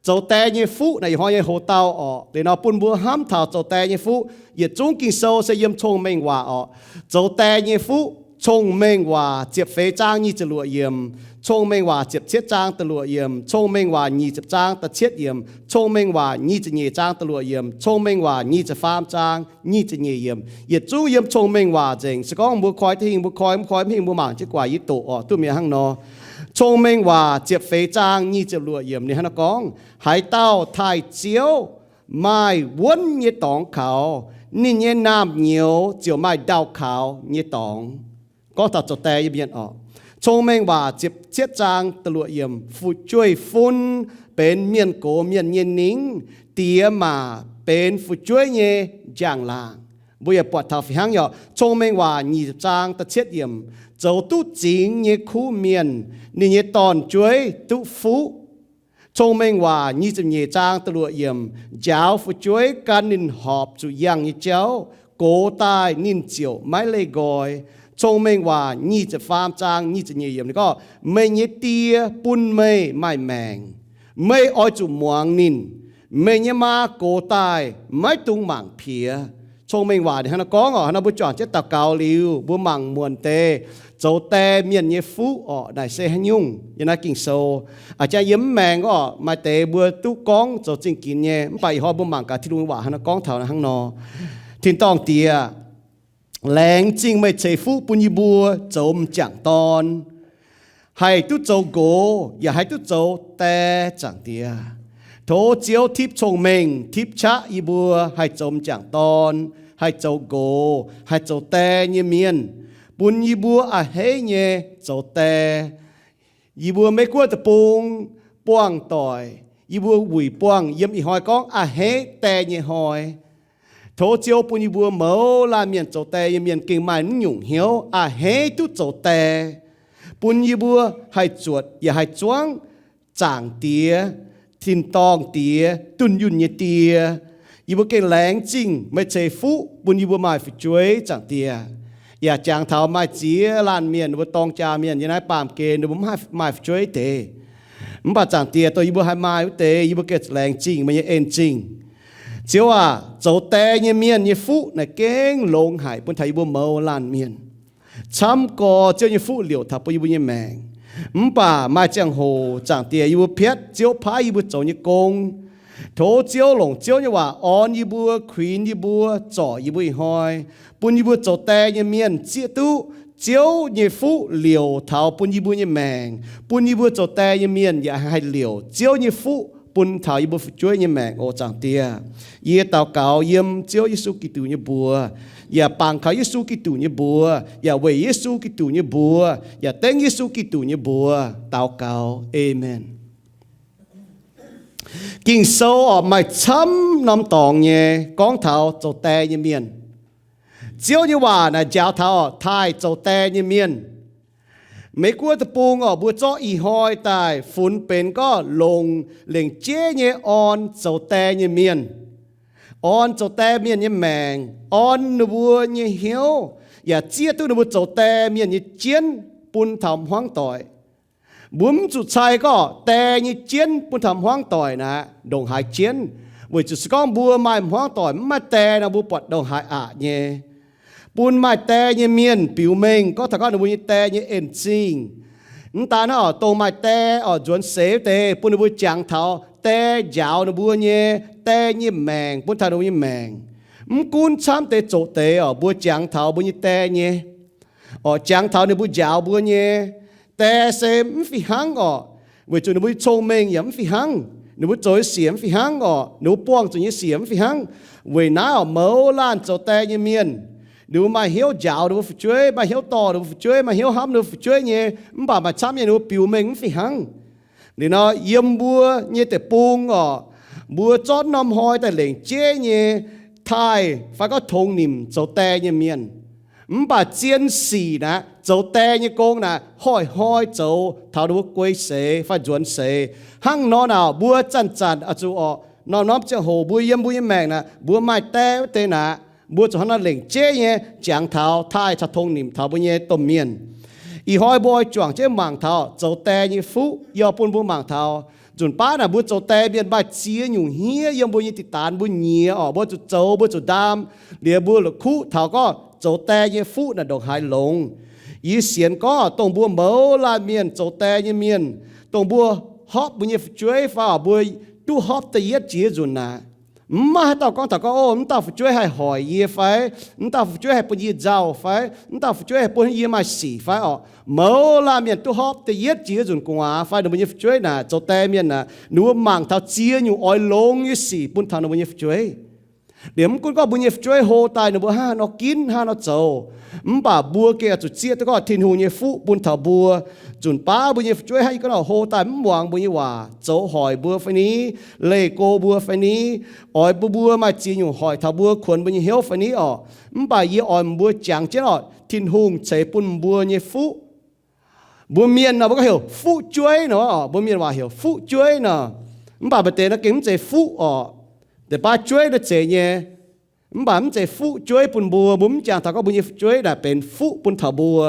Zoux die nyei fuqv naaic ih hnoi nyei hoc-dauh orqc. Liuz nor bun mbuo hnamv taux zoux die nyei fuqv, yietc zungv Ging-Sou se yiem Cong-Mengh Waac orqc. Zoux die nyei fuqv, Cong-Mengh Waac ziepc feix zaang nyic ziepc luoqc yiemc, Cong-Mengh Waac ziepc cietv zaang da'luoqc yiemc, Cong-Mengh Waac nyic ziepc zaang da'cietv yiemc, Cong-Mengh Waac nyic ziepc nyeic zaang da'luoqc yiemc, Cong-Mengh Waac nyic ziepc faam zaang nyic ziepc nyeic yiemc. Yietc zungv yiem Cong-Mengh Waac nzengc. Se gorngv mbuo koi duqv hingh mbuo koi, mv koi mv hingh mbuo mangc jienv guaax yie doqc orqc, duqv mi'aqv hnangv nor. Cong-Mengh Waac ziepc feix zaang nyic ziepc luoqc yiemc ninh hnangv naaiv gorngv, haaix dauh taaih Ziouv maaih wuonv nyei dorngx kaux, ninh nyei naamh nyouz ziouc maaih ndau-kaux nyei dorngx. Gorngv taux zoux die nyei mienh orqc. Cong-Mengh Waac ziepc cietv zaang da'luoqc yiemc, fu'jueiv-fun benx mienh gox mienh nyei ningv, diex maac benx fu'jueiv nyei njang-laangc. Mbuo yaac buatc taux fih hnangv nyei orqc. Cong-Mengh Waac nyic ziepc zaang da'cietv yiemc, zoux duqv zingx nyei kuv mienh, ninh nyei dorn-jueiv duqv fuqv. Cong-Mengh Waac nyic ziepc nyeic zaang da'luoqc yiemc, njaaux fu'jueiv gan ninh horpc zuqc yangh nyei jauv, gox daaih ninh ziouc maiv leih nqoi. Cong-Mengh Waac nyic ziepc faam zaang nyic ziepc nyeic yiemc ninh gorngv, meih nyei die bun meih maaih maengc, meih oix zuqc muangx ninh. Meih nyei maa gox daaih maiv dungx mangc piex. Cong-Mengh Waac ninh hnangv naaiv gorngv orqc. Hnangv naaiv mbuo juangc jienv daux gaux liuz, mbuo mangc muonc deix zoux die mienh nyei fuqv orqc, naaic se haaix nyungc yiem naaiv Ging-Sou. A'jang yiem mv maengx orqc, maaih deix mbuo duqv gorngv zoux zingh ginx nyei, mv baac ih hnoi mbuo mangc gaax Tin-Hungh nyei waac hnangv naaiv gorngv taux hnangv nor. Tin-dorngh Diex, laengz zingh meih ceix fuqv bun yie mbuo zoux m'jangc dorn, haih duqv zoux nqox yaac haih duqv zoux die, Zaangc Diex. Tov Ziouv tipv cong-mengh tipv qaqv yie mbuo haih zoux m'jangc dorn, haih zoux nqox, haih zoux die nyei mienh, bun yie mbuo a'hneiv nyei zoux die. Yie mbuo Meiv Guoqv deic-bung buangh doic, yie mbuo wuic buangh yiem ih hnoi gorngv a'hneiv die nyei hnoi. Tov Ziouv bun yie mbuo mouz laanh mienh zoux die nyei mienh gengh maaih naaiv nyungc hnyouv a'hneiv duqv zoux die, bun yie mbuo haih zuotc yaac haih zuangv Zaangc Diex, tin-dorngh Diex, dunh yunh nyei Die. Yie mbuo gengh laengz zingh meih ceix fuqv bun yie mbuo maaih fu'jueiv, Zaangc Diex. Yaac jangx taux maaih ziex laanh mienh, ninh mbuo dorng jaa mienh yiem naaiv baamh gen ninh mbuo mv haih maaih fu'jueiv deix. Mv baac Zaangc Diex, dongh yie mbuo haih maaih wuov deix, yie mbuo gengh laengz zingh meih nyei en zingh. Ziouv aac, zoux die nyei mienh nyei fuqv naaic gengh longx haic bun taux yie mbuo mouz laanh mienh. Camv gorx Ziouv nyei fuqv liouc taux bun yie mbuo nyei maengc. Mv baac maaih ziangh hoc Zaangc Diex yie mbuo piatv Ziouv paaiv yie mbuo zoux nyei gong. Tov Ziouv longc Ziouv nyei waac orn yie mbuo, kuinx yie mbuo, zorc yie mbuo ih hnoi, bun yie mbuo zoux die nyei mienh zieqv duqv Ziouv nyei fuqv liouc taux bun yie mbuo nyei maengc, bun yie mbuo zoux die nyei mienh yaac haih liouc Ziouv nyei fuqv bun taux yie mbuo fu'jueiv nyei maengc oc, Zaangc Diex. Yie daux gaux yiem Ziouv Yesu Giduc nyei mbuox, yaac bangc kaux Yesu Giduc nyei mbuox, yaac weic Yesu Giduc nyei mbuox, yaac dengv Yesu Giduc nyei mbuox daux gaux. Aamen. Ging-Sou oc, maaih camv norm dorngx nyei gorngv taux zoux die nyei mienh. Ziouv nyei waac naaic njaaux taux oc, taaih zoux die nyei mienh. Meiv Guoqv deic-bung oc, mbuo zorqv ih hnoi daaih funx benx gorngv longc lengc jeiv nyei orn zoux die nyei mienh, orn zoux die mienh nyei maengc, orn ninh mbuo nyei hnyouv, yaac zieqv duqv ninh mbuo zoux die mienh nyei jienv bun taux hmuangv doic. Mbuo mv zuqc cai gorngv die nyei jienv bun taux hmuangv doic naaic ndongc haaix jienv, weic zuqc se gorngv mbuo maaih hmuangv doic mv maaih die nor, mbuo buatc ndongc haaix aqc nyei. Bun maaih die nyei mienh biux mengh gorngv taux gorngv ninh mbuo nyei die nyei en zingh. Mv daan naaiv oc, dongh maaih die oc nzuonx seix wuov deix bun ninh mbuo jangx taux die njaaux ninh mbuo nyei, die nyei maengc bun taux ninh mbuo nyei maengc. Mv gunv camv deix zoqc deix oc, mbuo jangx taux mbuo nyei die nyei, oc, jangx taux ninh mbuo njaaux mbuo nyei. Die se mv fih hnangv oc, weic zuqc ninh mbuo nyei cong-mengh yaac mv fih hnangv, ninh mbuo zoux nyei siec mv fih hnangv oc, ninh mbuo buangh zuqc nyei siec mv fih hnangv. Weic naaiv oc, mouz laanh zoux die nyei mienh, ninh mbuo maaih hnyouv njaaux ninh mbuo fu'jueiv, maaih hnyouv dorh ninh mbuo fu'jueiv, maaih hnyouv hnamv ninh mbuo fu'jueiv nyei, mv baac maaih camv nyei ninh mbuo biux mengh mv fih hnangv. Liuz nor, yiem mbuo nyei deic-bung oc, mbuo zorqv norm hnoi daaih lengc jeiv nyei taaih fai gorngv tongx nimc zoux die nyei mienh. Mv baac zien sic naaic, zoux die nyei gong naaic, hnoi-hnoi zoux taux ninh mbuo guei seix fai nzuonx seix. Hnangv nor naaic, mbuo zanc-zanc oix zuqc oc, norm-norm ziangh hoc mbuo yiem mbuo nyei maengc naaic, mbuo maaih die wuov deix naaic, mbuo zuqc hnangv naaiv lengc jeiv nyei jangx taux taaih caux tongx nimc taux mbuo nyei domh mienh. Ih hnoi mbuo oix juangc jienv mangc taux zoux die nyei fuqv, yie oix bun mbuo mangc taux Nzunc baav naaic mbuo zoux die mienh maaih ziex nyungc hniev yiem mbuo nyei diqc daanx mbuo nyiex orqc, mbuo zuqc zoux, mbuo zuqc ndaam, liuz mbuo la'kuqv taux gorngv zoux die nyei fuqv naaic ndongc haaix longx. Yie sienx gorngv dongh mbuo mouz laanh mienh zoux die nyei mienh, dongh mbuo hopv mbuo nyei fu'jueiv fai orqc, mbuo duqv hopv da'yietv jiex nzunc naaic, mv maaih haaix dauh gorngv taux gorngv, o, mv dauh fu'jueiv haih hoic yie fai, mv dauh fu'jueiv haih bun yie nzauh fai, mv dauh fu'jueiv haih bun yie maaih sic fai orqc. Mouz laanh mienh duqv hopv da'yietv jiex nzunc gu'nguaaz fai ninh mbuo nyei fu'jueiv naaic zoux die mienh naaic, ninh mbuo mangc taux ziex nyungc oix longx nyei sic bun taux ninh mbuo nyei fu'jueiv. Liuz mv gunv gorngv mbuo nyei fu'jueiv hlo daaih ninh mbuo hnangv haaix nor ginv, hnangv haaix nor zoux, mv baac mbuo gengh zuqc zieqv duqv gorngv Tin-Hungh nyei fuqv bun taux mbuo. Nzunc baav mbuo nyei fu'jueiv hnangv yie gorngv nor, hlo daaih mv muangx mbuo nyei waac, zoux hoic mbuo fai ni, leih go mbuo fai ni, oix bun mbuo maaih ziex nyungc hoic taux mbuo, kuonx mbuo nyei hnyouv fai ni orqc. Mv baac yie oix mbuo jangx jienv orqc, Tin-Hungh ceix bun mbuo nyei fuqv. Mbuo mienh nor mbuo gorngv heuc fuqv jueiv nor, mbuo mienh waac heuc fuqv jueiv nor. Mv baac maaih deix nor gengh mv zeiz fuqv orqc. Deix baav jueiv nor zeiz nyei. Mv baac mv zeiz fuqv jueiv bun mbuo. Mbuo mv jangx taux gorngv mbuo nyei fu'jueiv naaic benx fuqv bun taux mbuo.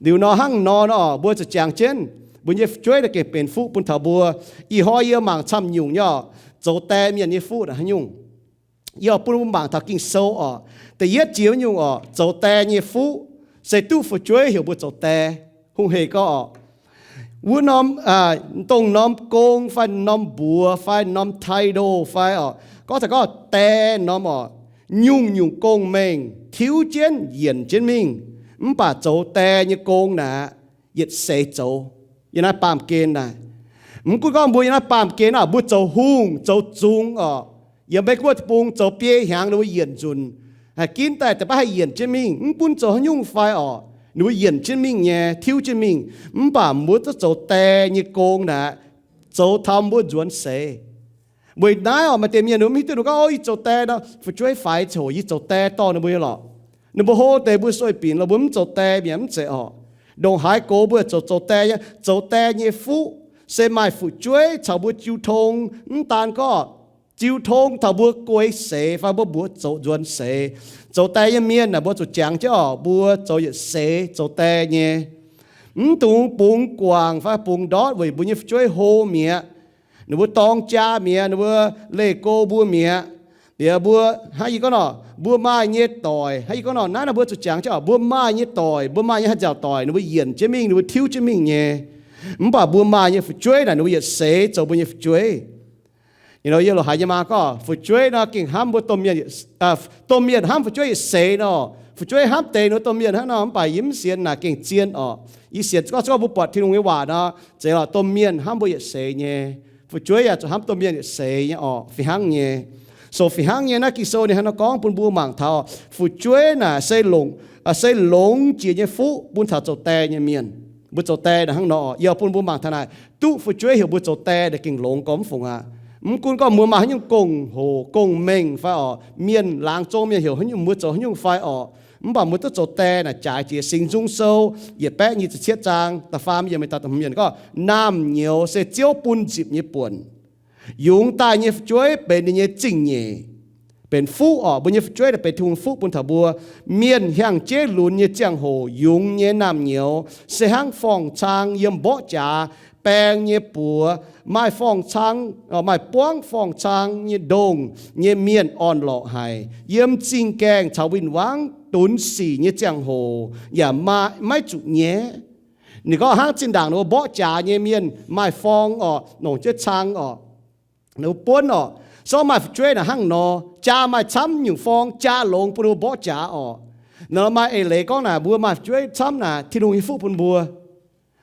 Liuz nor hnangv nor nor, mbuo zuqc jangx jienv mbuo nyei fu'jueiv naaic gengh benx fuqv bun taux mbuo. Ih hnoi yie mangc camv nyungc nyei orqc, zoux die mienh nyei fuqv naaic haaix nyungc. Yie oix bun mbuo mangc taux Ging-Sou orqc. Da'yietv jiex nyungc orqc, zoux die nyei fuqv se duqv fu'jueiv heuc mbuo zoux die. Hungh hec gorx orqc, wuov norm, dongh norm gong fai norm mbuox fai norm title fai orqc, gorngv taux gorngv die norm orqc, nyungc-nyungc gong-mengh tiuv jienv yienc jienv mingh, mv baac zoux die nyei gong naaic yietc seix zoux. Yiem naaiv baamh gen naaic, mv gunv gorngv mbuo yiem naaiv baamh gen naaic, mbuo zoux hungh zoux zungx orqc, yiem Meiv Guoqv deic-bung zoux biei hnyangx ninh mbuo yienc nzunc, haih ginv daaih deix baav haih yienc jienv mingh. Mv gunv zoux haaix nyungc fai orqc, ninh mbuo yienc jienv mingh nyei, tiuv jienv mingh. Mv baac mbuo duqv zoux die nyei gong naaic, zoux taux mbuo nzuonx seix. Weic naaiv orqc, maaih deix mienh ninh mbuo mv hiuv duqv, ninh mbuo gorngv, o, yie zoux die nor, fu'jueiv faix ziangh hoc yie zoux die dorh ninh mbuo nyei lorqc. Ninh mbuo hlo deix mbuo sueih binc lorqc, mbuo mv zoux die mi'aqv, mv zeiz orqc. Ndongc haaix gox mbuo zoux, zoux die nyei, zoux die nyei fuqv se maaih fu'jueiv caux mbuo jiu tong. Mv daan gorngv jiu tong taux mbuo guei seix fai mbuo mbuox zoux nzuonx seix. Zoux die nyei mienh naaic mbuo zuqc jangx jienv orqc, mbuo zoux yietc seix zoux die nyei. Mv dungx bungx guangc fai bungx ndortv weic mbuo nyei fu'jueiv hlo mi'aqv, ninh mbuo dorng jaa mi'aqv, ninh mbuo leih go mbuo mi'aqv. Liuz mbuo, hnangv yie gorngv nor, mbuo maaih nyei doic, hnangv yie gorngv nor, naaiv nor mbuo zuqc jangx jienv orqc, mbuo maaih nyei doic, mbuo maaih nyei haaix nziaauc doic, ninh mbuo yienc jienv mingh, ninh mbuo tiuv jienv mingh nyei. Mv baac mbuo maaih nyei fu'jueiv naaic, ninh mbuo yietc seix zoux mbuo nyei fu'jueiv. Yie loz haaix nyei maa gorngv fu'jueiv nor gengh hnamv mbuo domh mienh, domh mienh hnamv fu'jueiv yietc seix nor. Fu'jueiv hnamv deix ninh mbuo domh mienh hnangv nor, mv baac yie mv sienx naaic gengh zien orqc. Yie sienx gorngv, gorngv mbuo buatc Tin-Hungh nyei waac nor, zeiz lorqc, domh mienh hnamv mbuo yietc seix nyei. Fu'jueiv yaac zuqc hnamv domh mienh yietc seix nyei orqc, fih hnangv nyei. So fih hnangv nyei naaiv Ging-Sou ninh hnangv nor gorngv bun mbuo mangc taux fu'jueiv naaic se longx, se longx jiex nyei fuqv bun taux zoux die nyei mienh. Mbuo zoux die naaic hnangv nor orqc, yie bun mbuo mangc taux naaic, duqv fu'jueiv heuc mbuo zoux die naaic gengh longx gorx mv fungc aqv. Mv gunv gorngv mbuo maaih haaix nyungc gong-hoc gong-mengh fai orqc, mienh laangz zong mienh heuc haaix nyungc mbuo zoux haaix nyungc fai orqc, mv baac mbuo duqv zoux die naaic jaaix jiex Singx Nzung Sou yietc baeqv nyic ziepc cietv zaang da'faam yiemc mingh taux da'hmz yiemc gorngv, naamh nyouz se Ziouv bun nzipc nyei buonc. Yungz daaih nyei fu'jueiv benx ninh nyei zingh nyeic, benx fuqv orqc. Mbuo nyei fu'jueiv naaic benx Tin-Hungh fuqv bun taux mbuo. Mienh hiangh jeiv lunx nyei ziangh hoc yungz nyei naamh nyouz se hnangv forng-cang yiem mborqv jaax baeng nyei buoz, maaih forng-cang, maaih buangv forng-cang nyei ndongh nyei mienh orn-lorqc haic. Yiem zingh gaengh caux win-wangv dunx sic nyei ziangh hoc yaac maiv zuqc nyaiv. Ninh gorngv hnangv zinh ndaangc ninh mbuo mborqv jaax nyei mienh maaih forng orqc, nongc jienv cang orqc, ninh mbuo buonv orqc. Se gorngv maaih fu'jueiv naaic hnangv nor, jaa maaih camv nyungc forng, jaa longx bun ninh mbuo mborqv jaax orqc. Naaiv maaih eix leiz gorngv naaic mbuo maaih fu'jueiv camv naaic Tin-Hungh nyei fuqv bun mbuo.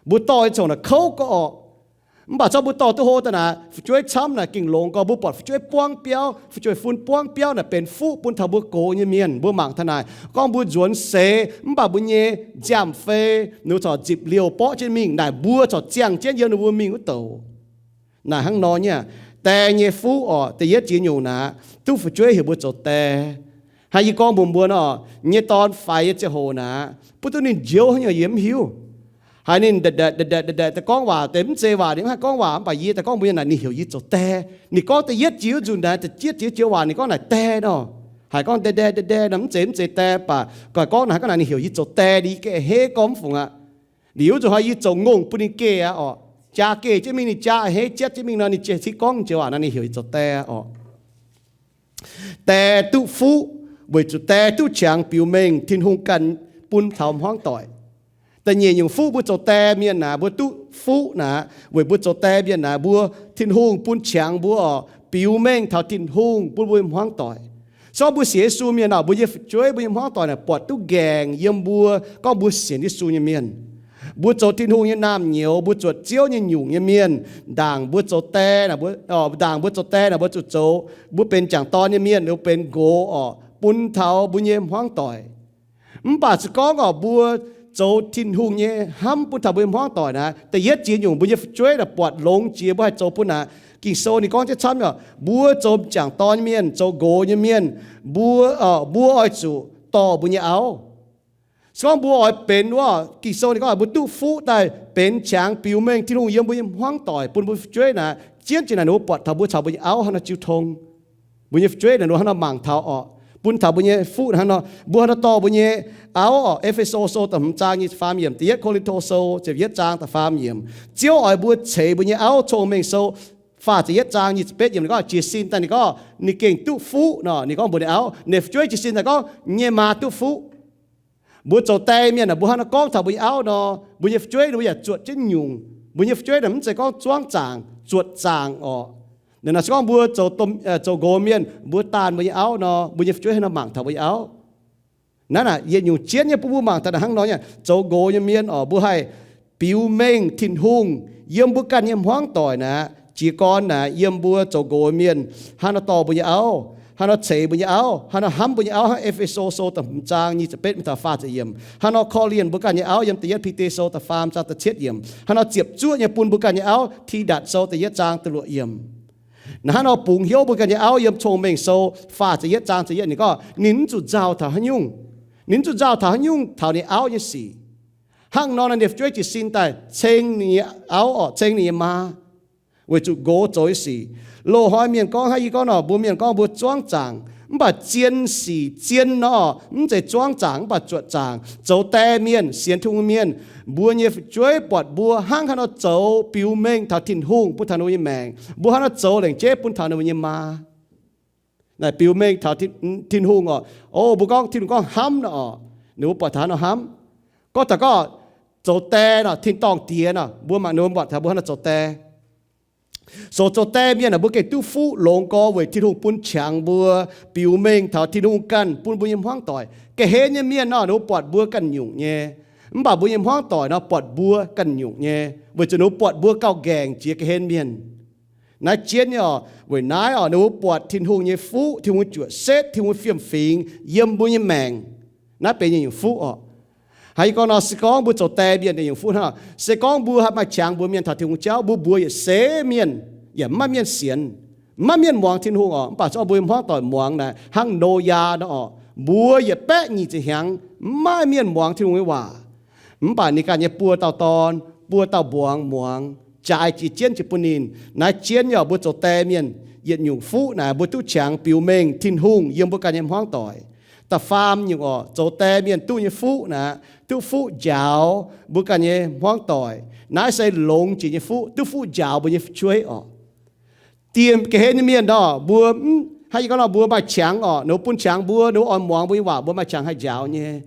Mbuo dorh nyei ziangh hoc naaic kouv gorx orqc. Mv baac zorqv mbuo dorh duqv hlo daaih naaic, fu'jueiv camv naaic gengh longx gorx. Mbuo buatc fu'jueiv buangv biauv, fu'jueiv-fun buangv biauv naaic benx fuqv bun taux mbuo gox nyei mienh. Mbuo mangc taux naaic, gorngv mbuo nzuonx seix mv baac mbuo nyei nziaamv-fei ninh mbuo corc nzipc liouh borqv jienv mingh naaic, mbuo corc ziangh jienv yiem ninh mbuo mingh wuov douc. Naaic hnangv nor nyei aqv. Die nyei fuqv orqc, da'yietv jiex nyungc naaic, duqv fu'jueiv heuc mbuo zoux die. Hnangv yie gorngv mbuox mbuo nor, nyei dorn faix nyei ziangh hoc naaic, buov duqv ninh njoux haaix nyungc yie mv hiuv. Haiz ninh da'daeqc da'daeqc da'daeqc da'gorngv waac, deix mv zeiz waac ninh mv haih gorngv waac, mv baac yie da'gorngv mbuox yie naaic ninh heuc yie zoux die. Ninh gorngv da'yietv jiex wuov nzunc naaic, da'yietv jiex joux waac ninh gorngv naaic die nor. Haiz gorngv die die die die nor mv zeiz, mv zeiz die, mv baac gorngv naaic, gorngv naaic ninh heuc yie zoux die, ninh geh hei gorngv mv fungc aqv. Liuz wuov nzunc hnoi yie zoux ngongh bun ninh geh aqv orqc. Jaa geh jienv mingh, ninh jaa a'hneiv jatv jienv mingh nor, ninh ziouc hiuv gorngv joux waac nor, ninh heuc zoux die orqc. Die duqv fuqv weic zuqc die duqv qangx biux mengh Tin-Hungh ganh bun taux hmuangv doic. Da'nyeic nyungc fuqv mbuo zoux die mienh naaic, mbuo duqv fuqv naaic weic mbuo zoux die mienh naaic, mbuo, Tin-Hungh bun qangx mbuo orqc, biux mengh taux Tin-Hungh bun mbuo nyei hmuangv doic. Se gorngv mbuo sienx Yesu mienh orqc, mbuo nyei fu'jueiv, mbuo nyei hmuangv doic naaic buatc duqv nqaengc yiem mbuo gorngv mbuo sienx Yesu nyei mienh. Mbuo zoux Tin-Hungh nyei naamh nyouz, mbuo zuotc Ziouv nyei nyungc nyei mienh, ndaangc mbuo zoux die, ndaangc mbuo zoux die naaic mbuo zuqc zoux, mbuo benx jangc dorn nyei mienh, mbuo benx nqox orqc, bun taux mbuo nyei hmuangv doic. Mv baac se gorngv orqc, mbuo zoux Tin-Hungh nyei hnamv bun taux mbuo nyei hmuangv doic naaic, da'yietv ziex nyungc mbuo nyei fu'jueiv naaic buatc longx jiex mbuo haih zoux bun naaic. Ging-Sou ninh gorngv jienv camv orqc, mbuo zoux jangc dorn nyei mienh, zoux nqox nyei mienh, mbuo, mbuo oix zuqc dorh mbuo nyei auv. Se gorngv mbuo oix benx wuov, Ging-Sou ninh gorngv mbuo duqv fuqv daaih benx qangx biux mengh Tin-Hungh yiem mbuo nyei hmuangv doic bun mbuo fu'jueiv naaic, jienv jiex naaic ninh mbuo buatc taux mbuo caux mbuo nyei auv hnangv nor jiu tong. Mbuo nyei fu'jueiv naaic ninh mbuo hnangv nor mangc taux orqc, bun taux mbuo nyei fuqv hnangv nor, mbuo hnangv nor dorh mbuo nyei auv orqc. E^fe^so Sou da'hmz zaang nyic ziepc faam yiemc, da'yietv Ko^lin^to Sou ziepc yietv zaang da'faam yiemc. Ziouv oix mbuo ceix mbuo nyei auv. Cong-Mengh Sou faah ziepc yietv zaang nyic ziepc betv yiemc ninh gorngv, jiez sin daaih ninh gorngv, ninh gengh duqv fuqv nor, ninh gorngv mbuox ninh auv, ninh fu'jueiv jiez sin daaih gorngv, nyei maa duqv fuqv. Mbuo zoux die mienh naaic, mbuo hnangv nor gorngv taux mbuo nyei auv nor, mbuo nyei fu'jueiv ninh mbuo yaac zuotc jienv nyungc. Mbuo nyei fu'jueiv naaic mv zeiz gorngv zuangv zaangc, zuotc zaangc orqc. Naaiv se gorngv mbuo zoux nqox mienh, mbuo daanh mbuo nyei auv nor, mbuo nyei fu'jueiv hnangv nor mangc taux mbuo nyei auv. Naaiv naaic yietc nyungc jienv nyei bun mbuo mangc taux naaic hnangv nor nyei, zoux nqox nyei mienh orqc, mbuo haih biux mengh Tin-Hungh yiem mbuo ganh nyei hmuangv doic naaic, jiez gorn naaic yiem mbuo zoux nqox mienh hnangv nor dorh mbuo nyei auv, hnangv nor ceix mbuo nyei auv, hnangv nor hnamv mbuo nyei auv, hnangv E^fe^so Sou da'hmz zaang nyic ziepc betv mingh taux faah ziepc yiemc, hnangv nor korv-lienh mbuo ganh nyei auv yiem da'yietv Bide Sou da'faam zaang da'cietv yiemc, hnangv nor ziepc zuoqv nyei bun mbuo ganh nyei auv, Tidatc Sou da'yietv zaang da'luoqc yiemc. Naaiv hnangv nor bungx hnyouv mbuo ganh nyei auv yiem Cong-Mengh Sou faah ziepc yietv zaang ziepc yietv ninh gorngv, ninh mv zuqc nzauh taux haaix nyungc. Ninh mv zuqc nzauh taux haaix nyungc taux ninh auv nyei sic. Hnangv nor naaiv ninh fu'jueiv jiez sin daaih ceng ninh nyei auv orqc, ceng ninh nyei maa, weic zuqc nqox zoux nyei sic. Loz-hnoi mienh gorngv hnangv yie gorngv nor, mbuo mienh gorngv mbuo zuangv zaangc, mv baac zien sic zien nor, mv zeiz zuangv zaangc mv baac zuotc zaangc. Zoux die mienh, sienx Tin-Hungh mienh, mbuo nyei fu'jueiv buatc mbuo hnangv haaix nor zoux biux mengh taux Tin-Hungh bun taux ninh mbuo nyei maengc, mbuo hnangv nor zoux lengc jeiv bun taux ninh mbuo nyei maa. Naaic biux mengh taux Tin-Hungh orqc. O, mbuo gorngv Tin-Hungh gorngv hnamv nor orqc, ninh mbuo buatc taux hnangv nor hnamv. Gorngv taux gorngv zoux die nor, tin-dorngh diex nor, mbuo mangc ninh mbuo buatc taux mbuo hnangv nor zoux die. Zoux, zoux die mienh naaic mbuo gengh duqv fuqv longx gorx weic Tin-Hungh bun qangx mbuo biux mengh taux Tin-Hungh ganh bun mbuo nyei hmuangv doic. Ga'hlen nyei mienh nor, ninh mbuo buatc mbuo ganh nyungc nyei. Mv baac mbuo nyei hmuangv doic nor buatc mbuo ganh nyungc nyei, weic zuqc ninh mbuo buatc mbuo gauh nqaengc jiex ga'hlen mienh. Naaiv jienv nyei orqc, weic naaiv orqc, ninh mbuo buatc Tin-Hungh nyei fuqv, Tin-Hungh nyei juoqc setv, Tin-Hungh nyei fiem-fingx yiem mbuo nyei maengc. Naaiv benx nyungc fuqv orqc. Hnangv yie gorngv nor, se gorngv mbuo zoux die mienh nyungc fuqv hnangv. Se gorngv mbuo haih maaih qangx mbuox mienh taux Tin-Hungh jauv, mbuo mbuox yietc seix mienh, yaac mv maaih mienh sienx, mv maaih mienh muangx Tin-Hungh orqc. Mv baac se gorngv mbuo nyei hmuangv doic muangx naaic, hnangv Noyaa nor orqc, mbuo yietc baeqv nyic ziepc hnyangx mv maaih mienh muangx Tin-Hungh nyei waac. Mv baac ninh ganh nyei buo dauh dorn, buo dauh mbuangz muangx, jaaix jiex jienv jiex bun ninh. Naaiv jienv nyei orqc, mbuo zoux die mienh yietc nyungc fuqv naaic, mbuo duqv qangx biux mengh Tin-Hungh yiem mbuo ganh nyei hmuangv doic. Da'faam nyungc orqc, zoux die mienh duqv nyei fuqv naaic, duqv fuqv njaaux mbuo ganh nyei hmuangv doic. Naaiv se longx jiex nyei fuqv, duqv fuqv njaaux mbuo nyei fu'jueiv orqc. Dieh ga'hlen nyei mienh nor, mbuo, hnangv yie gorngv nor, mbuo maaih qangx orqc, ninh mbuo bun qangx mbuo, ninh mbuo oix muangx mbuo nyei waac, mbuo maaih qangx haih njaaux nyei.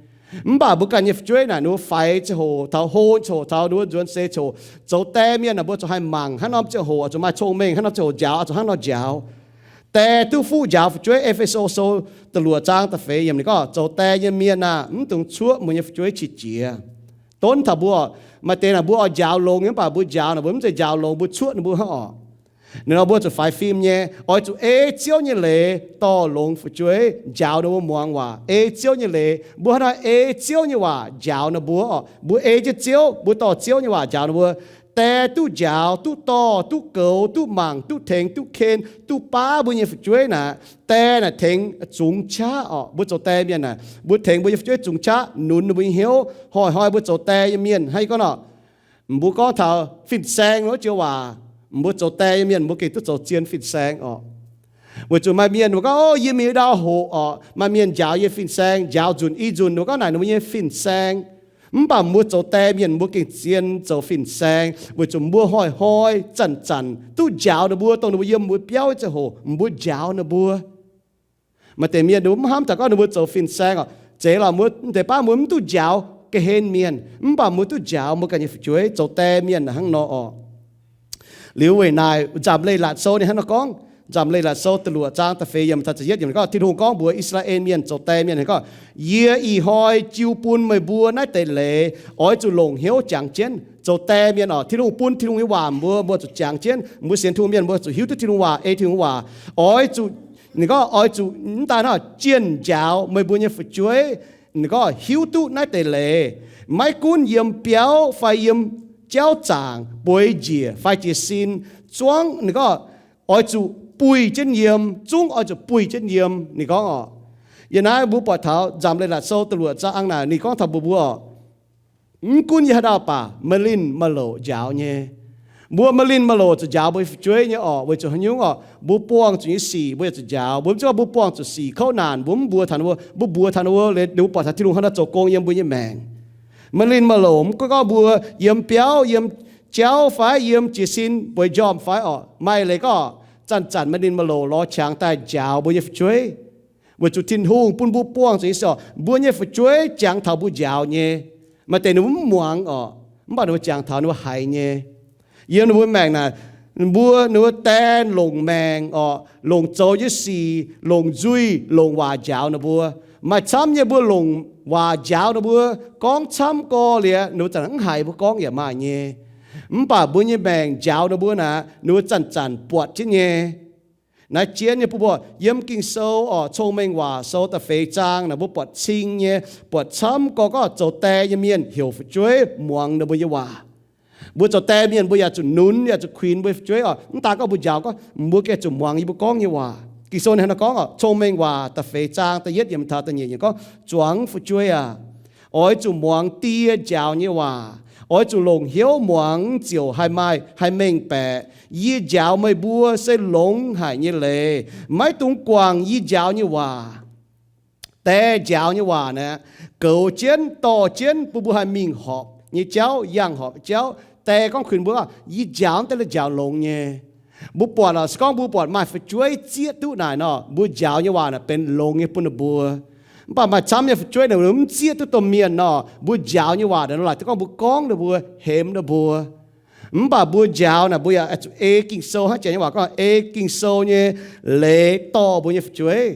Mv baac mbuo ganh nyei fu'jueiv naaic, ninh mbuo faix ziangh hoc, taux hlo ziangh hoc, taux ninh mbuo nzuonx seix ziangh hoc, zoux die mienh naaic, mbuo zuqc haih mangc hnangv norm ziangh hoc oix zuqc maaih cong-mengh, hnangv norm ziangh hoc njaaux, oix zuqc hnangv nor njaaux. Die duqv fuqv njaaux fu'jueiv. E^fe^so Sou da'luoqc zaang da'feix yiemc ninh gorngv, zoux die nyei mienh aah! Mv dungx cuoqv mbuo nyei fu'jueiv qiex jiez. Donv taux mbuo, maaih deix naaic mbuo oix njaaux longx nyei, mv baac mbuo njaaux naaic mbuo mv zeiz njaaux longx, mbuo cuoqv ninh mbuo hnangv orqc. Ninh nor mbuo zuqc faix fim nyei, oix zuqc ei Ziouv nyei leiz dorh longx fu'jueiv, njaaux ninh mbuo muangx waac. Ei Ziouv nyei leiz, mbuo hnangv nor ei Ziouv nyei waac njaaux ninh mbuo orqc. Mbuo ei jienv Ziouv, mbuo dorh Ziouv nyei waac njaaux ninh mbuo. Die duqv njaaux, duqv dorh, duqv goux, duqv mangc, duqv tengx, duqv ken, duqv baav mbuo nyei fu'jueiv naaic, die naaic tengx zungx qaqv orqc. Mbuo zoux die mienh naaic, mbuo tengx mbuo nyei fu'jueiv zungx qaqv, nunz ninh mbuo nyei hnyouv. Hnoi-hnoi mbuo zoux die nyei mienh hnangv yie gorngv nor, mbuo gorngv taux fin-saeng wuov joux waac, mbuo zoux die nyei mienh mbuo gengh duqv zoux zien fin-saeng orqc. Weic zuqc maaih mienh mbuo gorngv, O, yie mingh ndau hoqc orqc, maaih mienh njaaux yie fin-saeng, njaaux nzunc i nzunc, ninh mbuo gorngv naaic ninh mbuo nyei fin-saeng. Mv baac mbuo zoux die mienh mbuo gengh zien zoux fin-saeng, weic zuqc mbuo hnoi-hnoi zanc-zanc duqv njaaux ninh mbuo, dongh ninh mbuo yiem mbuo biauv nyei ziangh hoc mbuo njaaux ninh mbuo. Maaih deix mienh ninh mbuo mv hnamv daaih gorngv ninh mbuo zoux fin-saeng oc, zeiz lorqc, mbuo deix baav mbuo mv duqv njaaux ga'hlen mienh, mv baac mbuo duqv njaaux mbuo ganh nyei fu'jueiv. Zoux die mienh hnangv nor oc. Liuz weic naaic Nzamc Leiz-Latc Sou ninh hnangv nor gorngv, Nzamc Leiz-Latc Sou da'luoqc zaang da'feix yiemc taux da'yietv yiemc gorngv, Tin-Hungh gorngv mbuox I^saa^laa^en Mienh zoux die mienh gorngv, Yie ih hnoi jiu bun meih mbuo naaiv deix leiz, oix zuqc longc hnyouv jangx jienv. Zoux die mienh oc, Tin-Hungh bun Tin-Hungh nyei waac mbuo, mbuo zuqc jangx jienv. Mbuo sienx Tin-Hungh mienh mbuo zuqc hiuv duqv Tin-Hungh waac, ei Tin-Hungh waac. Oix zuqc, ninh gorngv oix zuqc mv daan hnangv, jienh njaaux meih mbuo nyei fu'jueiv, ninh gorngv hiuv duqv naaiv deix leiz, maiv gunv yiem biauv fai yiem jauv zaangc, bueix njiec fai jiez sin, zuangv ninh gorngv oix zuqc buih jienv yiem, zungv oix zuqc buih jienv yiem, ninh gorngv oc. Yiem naaiv mbuo buatc taux Nzamc Leiz-Latc Sou da'luoqc zaang naaic ninh gorngv taux mbuox mbuo oc, mv gunv yiem haaix dauh baac maaih linh maaih louc njaaux nyei. Mbuo maaih linh maaih louc zuqc njaaux mbuo nyei fu'jueiv nyei oc. Weic zuqc haaix nyungc oc? Mbuo buangh zuqc nyei sic mbuo yaac zuqc njaaux. Mbuo mv zeiz gorngv mbuo buangh zuqc sic kouv naanc mbuo mv mbuox taux ninh mbuo, mbuo mbuox taux ninh mbuo, ninh mbuo buatc taux Tin-Hungh hnangv nor zoux gong yiem mbuo nyei maengc. Maaih linh maaih louc mv gunv gorngv mbuo yiem biauv, yiem jauv fai yiem jiez sin, bueix njormh fai oc, maaih leiz gorngv zanc-zanc maaih linh maaih louc lorz qangx daaih njaaux mbuo nyei fu'jueiv. Weic zuqc Tin-Hungh bun mbuo buangh zuqc nyei sic oc, mbuo nyei fu'jueiv jangx taux mbuo njaaux nyei. Maaih deix ninh mbuo mv muangx oc, mv baac ninh mbuo jangx taux ninh mbuo haiz nyei. Yiem ninh mbuo maengc naaic, mbuo ninh mbuo die longc maengc oc, longc zoux nyei sic, longc nzuih, longc waac njaaux ninh mbuo. Maaih camv nyei mbuo longc waac njaaux ninh mbuo, gorngv camv gorx liuz ninh mbuo zanc mv haiz mbuo gorngv yaac maaih nyei. Mv baac mbuo nyei maengc njaaux ninh mbuo naaic, ninh mbuo zanc-zanc buatc jienv nyei. Naaiv jienv nyei bun mbuo yiem Ging-Sou oc, Cong-Mengh Waac Sou da'feix zaang naaic mbuo buatc cing nyei, buatc camv gorx gorngv zoux die nyei mienh heuc fu'jueiv muangx ninh mbuo nyei waac. Mbuo zoux die mienh mbuo yaac zuqc nunz, yaac zuqc kuinx mbuo nyei fu'jueiv oc. Mv daan gorngv mbuo njaaux gorngv, mbuo gengh zuqc muangx yie mbuo gorngv nyei waac. Ging-Sou ninh hnangv nor gorngv oc, Cong-Mengh Waac da'feix zaang da'yietv yiemc taux da'nyeic yiemc gorngv, Zuangx fu'jueiv aac, oix zuqc muangx die njaaux nyei waac. Oix zuqc longc hnyouv muangx ziouc haih maaih, haih mengh baeqc. Yie njaaux meih mbuo se longx haic nyei leiz. Maiv dungx guangc yie njaaux nyei waac. Die njaaux nyei waac naaic, goux jienv, dorh jienv bun mbuo haih mingh horpc nyei jauv, yangh horpc jauv. Die gorngv kuinx mbuo, yie njaaux deix le njaaux longx nyei. Mbuo buatc oc, se gorngv mbuo buatc maaih fu'jueiv zieqv duqv naaic nor, mbuo njaaux nyei waac naaic benx longx nyei bun ninh mbuo. Mv baac maaih camv nyei fu'jueiv naaic mv zieqv duqv domh mienh nor, mbuo njaaux nyei waac naaic laaic duqv gorngv mbuo gorngv ninh mbuo, hemx ninh mbuo. Mv baac mbuo njaaux naaic mbuo yaac zuqc ei Ging-Sou hnangv jiex nyei waac gorngv, ei Ging-Sou nyei leiz dorh mbuo nyei fu'jueiv.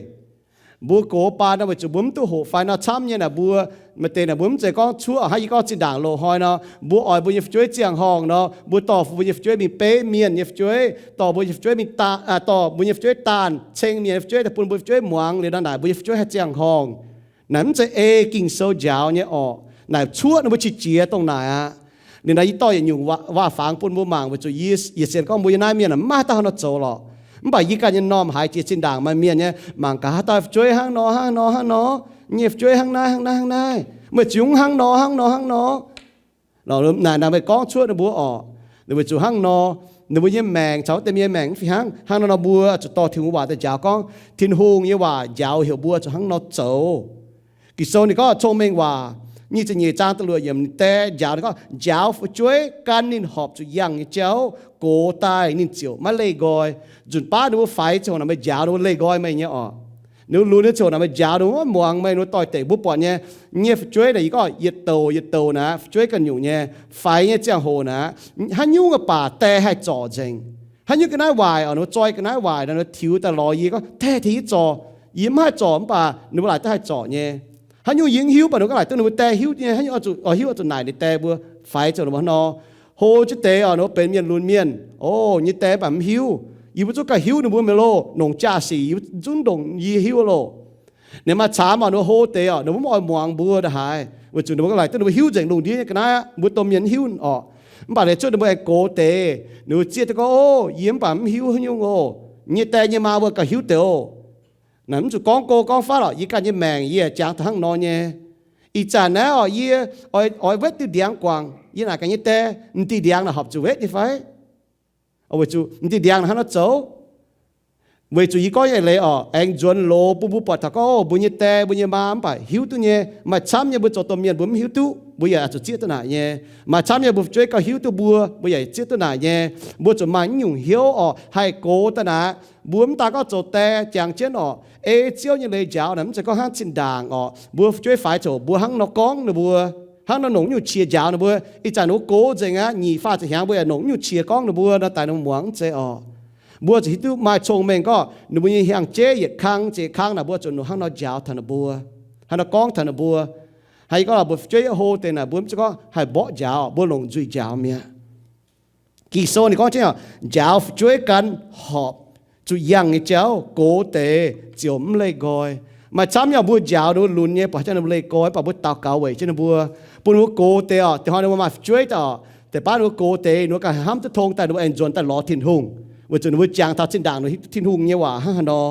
Mbuo gox baan nor weic zuqc mbuo mv duqv hoqc fai nor camv nyei naaic mbuo, maaih deix naaic mbuo mv zeiz gorngv cuoqv hnangv yie gorngv zinh ndaangc loz-hnoi nor, mbuo oix mbuo nyei fu'jueiv ziangh horngh nor, mbuo dorh mbuo nyei fu'jueiv mingh beiv mienh nyei fu'jueiv, dorh mbuo nyei fu'jueiv mingh, dorh mbuo nyei fu'jueiv taanh ceng mienh nyei fu'jueiv daaih bun mbuo fu'jueiv muangx liuz nor naaic mbuo nyei fu'jueiv haih ziangh horngh. Naaic mv zeiz ei Ging-Sou njaaux nyei orqc. Naaic cuoqv ninh mbuo qiex jiez dongh naaic aqv. Ninh naaic yie dorh yietc nyungc waac-fangx bun mbuo mangc weic zuqc yie yietc sienx gorngv mbuo yiem naaiv mienh mv maaih haaix dauh haaix nor zoux lorqc. Mv baac yie ganh nyei m'normh haaix jiex zinh ndaangc maaih mienh nyei mangc gaax haaix dauh fu'jueiv hnangv nor hnangv nor hnangv nor, nyei fu'jueiv hnangv naaiv hnangv naaiv hnangv naaiv, meih ziouc hnangv nor hnangv nor hnangv nor. Naaic naaic meih gorngv cuoqv ninh mbuo orqc. Weic zuqc hnangv nor, ninh mbuo nyei maengc caux wuov deix mienh nyei maengc mv fih hnangv. Hnangv nor nor mbuo zuqc dorh Tin-Hungh waac daaih njaaux gorngv, Tin-Hungh nyei waac njaaux heuc mbuo zuqc hnangv nor zoux. Ging-Sou ninh gorngv Cong-Mengh Waac nyic ziepc nyeic zaang da'luoqc yiemc, ninh die njaaux ninh gorngv, njaaux fu'jueiv gan ninh horpc zuqc yangh nyei jauv, gox daaih ninh ziouc maiv leih nqoi. Nzunc baav ninh mbuo faix ziangh hoc naaic meih njaaux ninh mbuo leih nqoi meih nyei orqc. Ninh mbuo lunx nyei ziangh hoc naaiv meih njaaux ninh mbuo maiv muangx meih, ninh mbuo doix-dekc. Mbuo buatc nyei, nyei fu'jueiv naaic yie gorngv yietc douc yietc douc naaic fu'jueiv ganh nyungc nyei. Faix nyei ziangh hoc naaic, haaix nyungc baac die haih zorc nzengc. Haaix nyungc ga'naaiv waaic oc, ninh mbuo zoi ga'naaiv waaic nor, ninh mbuo tiux daaih lorz yie gorngv, Taaih tengx yie zorc. Yie mv haih zorc mv baac ninh mbuo laaic duqv haih zorc nyei. Haaix nyungc yie mv hiuv baac ninh mbuo ga'naaiv laaic duqv ninh mbuo die hiuv nyei. Haaix nyungc oix zuqc, oix hiuv oix zuqc naaic ninh die mbuo. Faix ziouc ninh mbuo hnangv nor. Hlo jienv deix oc, ninh mbuo benx mienh lunx mienh. O, nyei die mv baac mv hiuv. Yie mbuo zungv ganh hiuv ninh mbuo mi'aqv loh. Nongc jaa-sic yie mbuo zungv ndongc yie hiuv loh. Ninh maaih caamx oc, ninh mbuo hlo deix oc, ninh mbuo mv oix muangx mbuo ndongc haaix, weic zuqc ninh mbuo ga'naaiv laaic duqv ninh mbuo hiuv nzengc lungh ndiev nyei ga'naaiv aqv, mbuo domh mienh mv hiuv oc. Mv baac ninh cuotv ninh mbuo aengx gox deix, ninh mbuo zieqv duqv gorngv, O, yie mv baac mv hiuv haaix nyungc oc. Nyei die nyei maa mbuo gauh hiuv deix oc. Naaic mv zuqc gorngv go gorngv fatv oc, yie ganh nyei maengc yie jangx taux hnangv nor nyei. Ih zanc naaiv oc, yie oix, oix wetv diuh ndiangx guangc, yie naaic gaax nyei die, m'diuh ndiangx naaic horpc zuqc wetv nyei fai? Weic zuqc m'diuh ndiangx naaic hnangv nor zoux. Weic zuqc yie gorngv nyei eix leiz oc, aengx nzuonx loz bun mbuo buatc taux gorngv, o, mbuo nyei die, mbuo nyei maa mv baac hiuv duqv nyei. Maaih camv nyei mbuo zoux domh mienh mbuo mv hiuv duqv. Mbuo yaac zuqc zieqv duqv naaic nyei. Maaih camv nyei mbuo fu'jueiv gauh hiuv duqv mbuo, mbuo yaac zieqv duqv naaic nyei. Mbuo zuqc maaih naaiv nyungc hnyouv orqc, haih gox daaih naaic. Mbuo mv daan gorngv zoux die jangx jienv orqc, ei Ziouv nyei leiz njaaux naaic, mv zeiz gorngv hnangv zinh ndaangc orqc, mbuo fu'jueiv faix ziouc mbuo hnangv nor gorngv ninh mbuo, hnangv nor longc nyungc qiex njaaux ninh mbuo. Ih zanc ninh mbuo gox nzengc aqv, nyic faah ziepc hnyangx mbuo yaac longc nyungc qiex gorngv ninh mbuo nor daaih ninh mbuo muangx, mv zeiz orqc. Mbuo zuqc hiuv duqv maaih cong-mengh gorngv ninh mbuo nyei hiang-jeiv yietc kang ziepc kang naaic, mbuo zuqc nor hnangv nor njaaux taux ninh mbuo, hnangv nor gorngv taux ninh mbuo. Hnangv yie gorngv lorqc, mbuo fu'jueiv yaac hlo deix naaic, mbuo mv zeiz gorngv haih mborqv njaaux, mbuo longc nzuih njaaux mi'aqv. Ging-Sou ninh gorngv jienv orqc, njaaux fu'jueiv gan horpc, zuqc yangh nyei jauv gox deix ziouc mv leih nqoi. Maaih camv nyei mbuo njaaux ninh mbuo lunx nyei, buatc haaix zanc ninh mbuo leih nqoi, mv baac mbuo daux gaux weic jienv ninh mbuo, bun ninh mbuo gox deix orqc, deix hnoi ninh mbuo maaih fu'jueiv daaih orqc, deix baav ninh mbuo gox deix, ninh mbuo ganh hnamv duqv tong daaih, ninh mbuo aengx nzuonx daaih lorz Tin-Hungh, weic zuqc ninh mbuo jangx taux zinh ndaangc ninh hiuv duqv Tin-Hungh nyei waac hnangv haaix nor.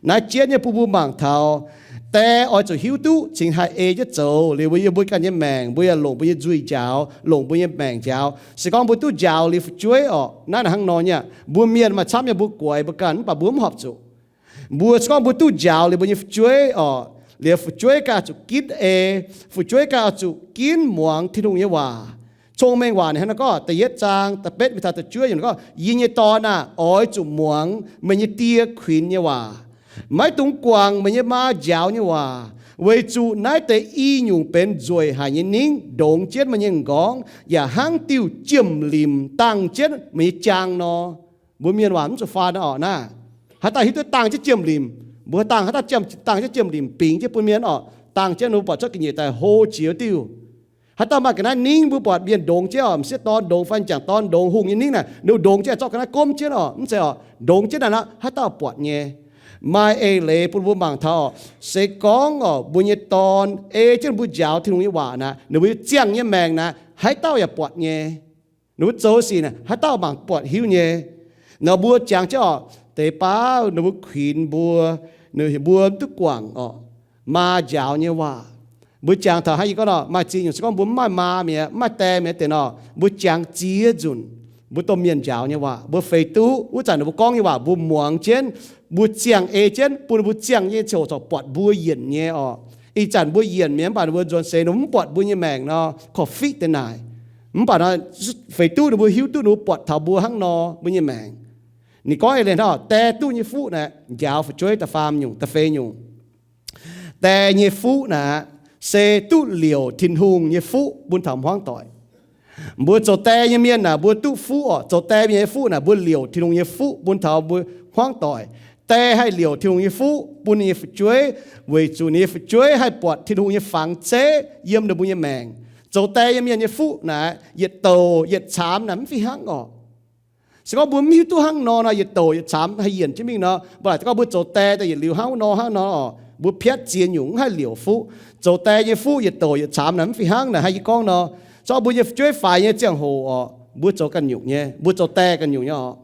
Naaiv jienv nyei bun mbuo mangc taux, die oix zuqc hiuv duqv cingx haih ei jienv zoux liuz mbuo yiem mbuo ganh nyei maengc, mbuo yaac longc mbuo nyei nzuih njaaux, longc mbuo nyei maengc njaaux. Se gorngv mbuo duqv njaaux liuz fu'jueiv orqc, naaiv hnangv nor nyei. Mbuo mienh maaih camv nyei mbuo guaix mbuo ganh, mv baac mbuo mv horpc zuqc. Mbuo se gorngv mbuo duqv njaaux liuz mbuo nyei fu'jueiv orqc, liuz fu'jueiv ganh oix zuqc ginv ei, fu'jueiv ganh oix zuqc ginv muangx Tin-Hungh nyei waac. Cong-mengh waac ninh hnangv naaiv gorngv, da'yietv zaang da'betv mingh taux da'juov yiemc gorngv, Yie nyei dorn aah! Oix zuqc muangx meih nyei die kuinx nyei waac. Maiv dungx guangc meih nyei maa njaaux nyei waac, weic zuqc naaiv deix i nyungc benx nzueic haic nyei ningv ndongx jienv meih nyei m'nqorngv, yaac hnangv diuh jiem-limc dangh jienv meih nyei jaang nor. Mbuo mienh waac mv zuqc faan orqc naaiv. Haaix dauh hiuv duqv dangh jienv jiem-limc? Mbuo dangh haaix dauh dangh jienv jiem-limc bingx jienv bun mienh orqc? Dangh jienv ninh mbuo buatc cuotv ga'nyiec daaih hlo jiex diuh. Haaix dauh maaih ga'naaiv ningv mbuo buatc mienh ndongx jienv orqc, m'sieqv dorn ndongx fai m'jangc dorn ndongx hungh nyei ningv naaic, ninh mbuo ndongx jienv zorqv ga'naaiv gomv jienv orqc, mv zeiz orqc, ndongx jienv naaic nor, haaix dauh buatc nyei? Maaih eix leiz bun mbuo mangc taux orqc, se gorngv orqc mbuo nyei dorn ei jienv mbuo njaaux Tin-Hungh nyei waac naaic, ninh mbuo nyei ziangh nyei maengc naaic haaix dauh yaac buatc nyei. Ninh mbuo zoux sic naaic haaix dauh mangc buatc hiuv nyei. Nor mbuo jangx jienv orqc, deix baav ninh mbuo kuinx mbuo, ninh mbuo mv duqv guangc orqc maa njaaux nyei waac. Mbuo jangx taux hnangv yie gorngv nor, maaih ziex nyungc se gorngv mbuo mv maaih maa mi'aqv, mv maaih die mi'aqv deix nor, mbuo jangx ziex nzunc mbuo domh mienh njaaux nyei waac, mbuo feix duqv wuov zanc ninh mbuo gorngv nyei waac mbuo muangx jienv, mbuo ziangh ei jienv, bun ninh mbuo ziangh nyei ziangh hoc corc buatc mbuo yienc nyei orqc. Ih zanc mbuo yienc mi'aqv, mv baac ninh mbuo nzuonx seix ninh mbuo mv buatc mbuo nyei maengc nor, korv-fiqv deix naaic. Mv baac nor, feix duqv ninh mbuo hiuv duqv ninh mbuo buatc taux mbuo hnangv nor mbuo nyei maengc. Ninh gorngv eix leiz hnangv, die duqv nyei fuqv naaic, njaaux fu'jueiv da'faam nyungc, da'feix nyungc. Die nyei fuqv naaic, se duqv liouc Tin-Hungh nyei fuqv bun taux hmuangv doic. Mbuo zoux die nyei mienh naaic, mbuo duqv fuqv orqc, zoux die mienh nyei fuqv naaic, mbuo liouc Tin-Hungh nyei fuqv bun taux mbuo hmuangv doic. Die haih liouc Tin-Hungh nyei fuqv bun ninh nyei fu'jueiv, weic zuqc ninh nyei fu'jueiv haih buatc Tin-Hungh nyei fangx zeiv yiem ninh mbuo nyei maengc. Zoux die nyei mienh nyei fuqv naaic, yietc douc yietc caamx naaic mv fih hnangv orqc. Se gorngv mbuo mv hiuv duqv hnangv nor nor, yietc douc yietc caamx haih yienc jienv mingh nor, mbuo laaic gorngv mbuo zoux die daaih yietc liuz hnangv wuov nor hnangv nor orqc, mbuo piatv ziex nyungc mv haih liouc fuqv. Zoux die nyei fuqv yietc douc yietc caamx naaic mv fih hnangv naaic, hnangv yie gorngv nor, se gorngv mbuo nyei fu'jueiv faix nyei ziangh hoc orqc, mbuo zoux ganh nyungc nyei, mbuo zoux die ganh nyungc nyei orqc.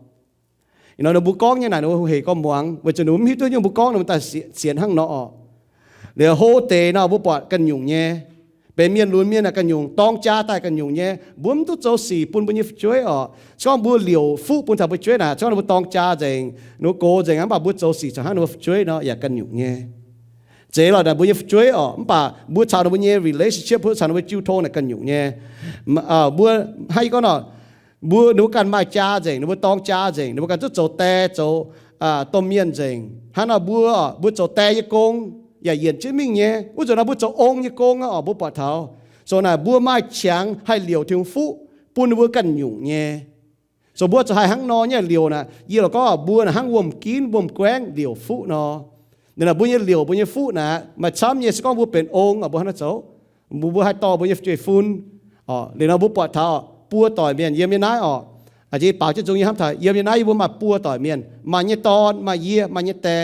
Ih nor ninh mbuo gorngv nyei naaic ninh mbuo hec gorngv muangx, weic zuqc ninh mbuo mv hiuv duqv nyungc mbuo gorngv ninh mbuo daaih sienx hnangv nor orqc. Liuz hlo deix nor mbuo buatc ganh nyungc nyei. Benx mienh lunx mienh naaic ganh nyungc, dorng jaa daaih ganh nyungc nyei. Mbuo mv duqv zoux sic bun mbuo nyei fu'jueiv orqc. Se gorngv mbuo liouc fuqv bun taux mbuo fu'jueiv naaic, se gorngv ninh mbuo dorng jaa nzengc, ninh mbuo gox nzengc, mv baac mbuo zoux sic caux hnangv ninh mbuo fu'jueiv nor yaac ganh nyungc nyei. Zeiz lorqc naaic mbuo nyei fu'jueiv orqc, mv baac mbuo caux ninh mbuo nyei relationship, mbuo caux ninh mbuo jiu tong naaic ganh nyungc nyei. Mbuo, hnangv yie gorngv nor, mbuo, ninh mbuo ganh maaih jaa nzengc, ninh mbuo dorng jaa nzengc, ninh mbuo ganh duqv zoux die zoux domh mienh nzengc. Hnangv nor mbuo, mbuo zoux die nyei gong yaac yienc jienv mingh nyei. Wuov zanc nor mbuo zoux ong nyei gong orqc, mbuo buatc taux. So naaic mbuo maaih qangx haih liouc Tin-Hungh fuqv bun ninh mbuo ganh nyungc nyei. So mbuo zuqc haih hnangv nor nyei liouc naaic. Yie lorqc gorngv mbuo naaic hnangv wuom-ginv wuom-guaengv liouc fuqv nor. Liuz naaic mbuo nyei liouc mbuo nyei fuqv naaic maaih camv nyei. Se gorngv mbuo benx ong orqc, mbuo hnangv naaiv zoux, mbuo, mbuo haih dorh mbuo nyei fu'jueiv fun orqc. Liuz nor mbuo buatc taux buo doic mienh yiem nyei naaiv orqc. A'jang baaux jienv nzung yie hnamv taux yiem nyei naaiv yie mbuo maaih buo doic mienh, maaih nyei dorn, maaih yie, maaih nyei die.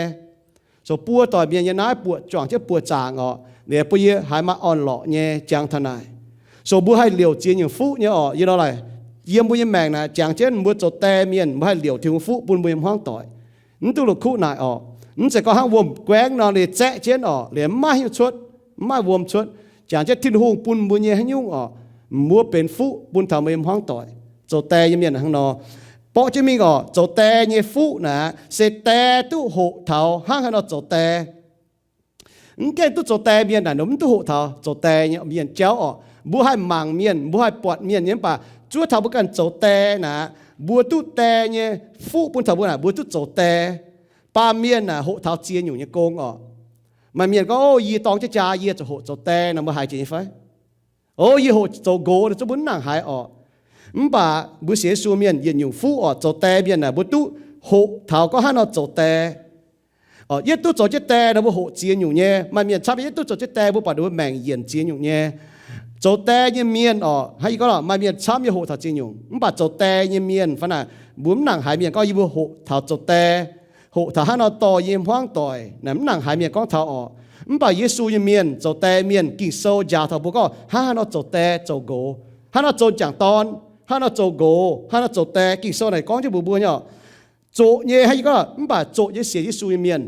So buo doic mienh yiem naaiv buoqc juangc jienv buoqc zaangc orqc. Liuz bun yie haiz maaih orn-lorqc nyei jangx taux naaic. So mbuo haih liouc ziex nyungc fuqv nyei orqc. Yie nor laaic, yiem mbuo nyei maengc naaic jangx jienv mbuo zoux die mienh, mbuo haih liouc Tin-Hungh fuqv bun mbuo nyei hmuangv doic. Mv duqv la'kuqv naaic orqc. Mv zeiz gorngv hnangv wuom-guaengv nor liuz zaeqv jienv orqc, liuz mv maaih haaix nyungc cuotv, mv maaih wuom cuotv. Jangx jienv Tin-Hungh bun mbuo nyei haaix nyungc orqc, mbuo benx fuqv bun taux mbuo nyei hmuangv doic. Zoux die nyei mienh hnangv nor. Borqv jienv mingh orqc, zoux die nyei fuqv naaic se die duqv hoqc taux hnangv haaix nor zoux die. Mv gaengh duqv zoux die mienh naaic, ninh mbuo mv duqv hoqc taux zoux die nyei mienh jauv orqc. Mbuo haih mangc mienh, mbuo haih buatc mienh nyei, mv baac zuov taux mbuo ganh zoux die naaic, mbuo duqv die nyei fuqv bun taux mbuo naaic, mbuo duqv zoux die. Baamh mienh naaic hoqc taux ziex nyungc nyei gong orqc. Maaih mienh gorngv, O, yie dorng jienv jaa, yie zuqc hoqc zoux die nor, mbuo haiz jiex nyei fai? O, yie hoqc zoux nqox nor, zuov mbuo mv nangc haiz orqc. Mv baac mbuo sienx Yesu mienh yietc nyungc fuqv orqc, zoux die mienh naaic mbuo duqv hoqc taux gorngv hnangv nor zoux die. Yietv duqv zoux jienv die nor mbuo hoqc ziex nyungc nyei. Maaih mienh camv yietv duqv zoux jienv die, mbuo buatc ninh mbuo maengc yienc ziex nyungc nyei. Zoux die nyei mienh orqc, hnangv yie gorngv lorqc, maaih mienh camv yie hoqc taux ziex nyungc, mv baac zoux die nyei mienh fai naaic mbuo mv nangc haiz mienh gorngv yie mbuo hoqc taux zoux die, hoqc taux hnangv nor dorh yie nyei hmuangv doic naaic, mv nangc haiz mienh gorngv taux orqc. Mv baac Yesu nyei mienh, zoux die mienh, Ging-Sou njaaux taux mbuo gorngv hnangv haaix nor zoux die zoux nqox, hnangv nor zoux m'jangc dorn, hnangv nor zoux nqox, hnangv nor zoux die. Ging-Sou naaic gorngv jienv mbuox mbuo nyei orqc. Zoqc nyei hnangv yie gorngv, mv baac zoqc nyei sienx Yesu nyei mienh,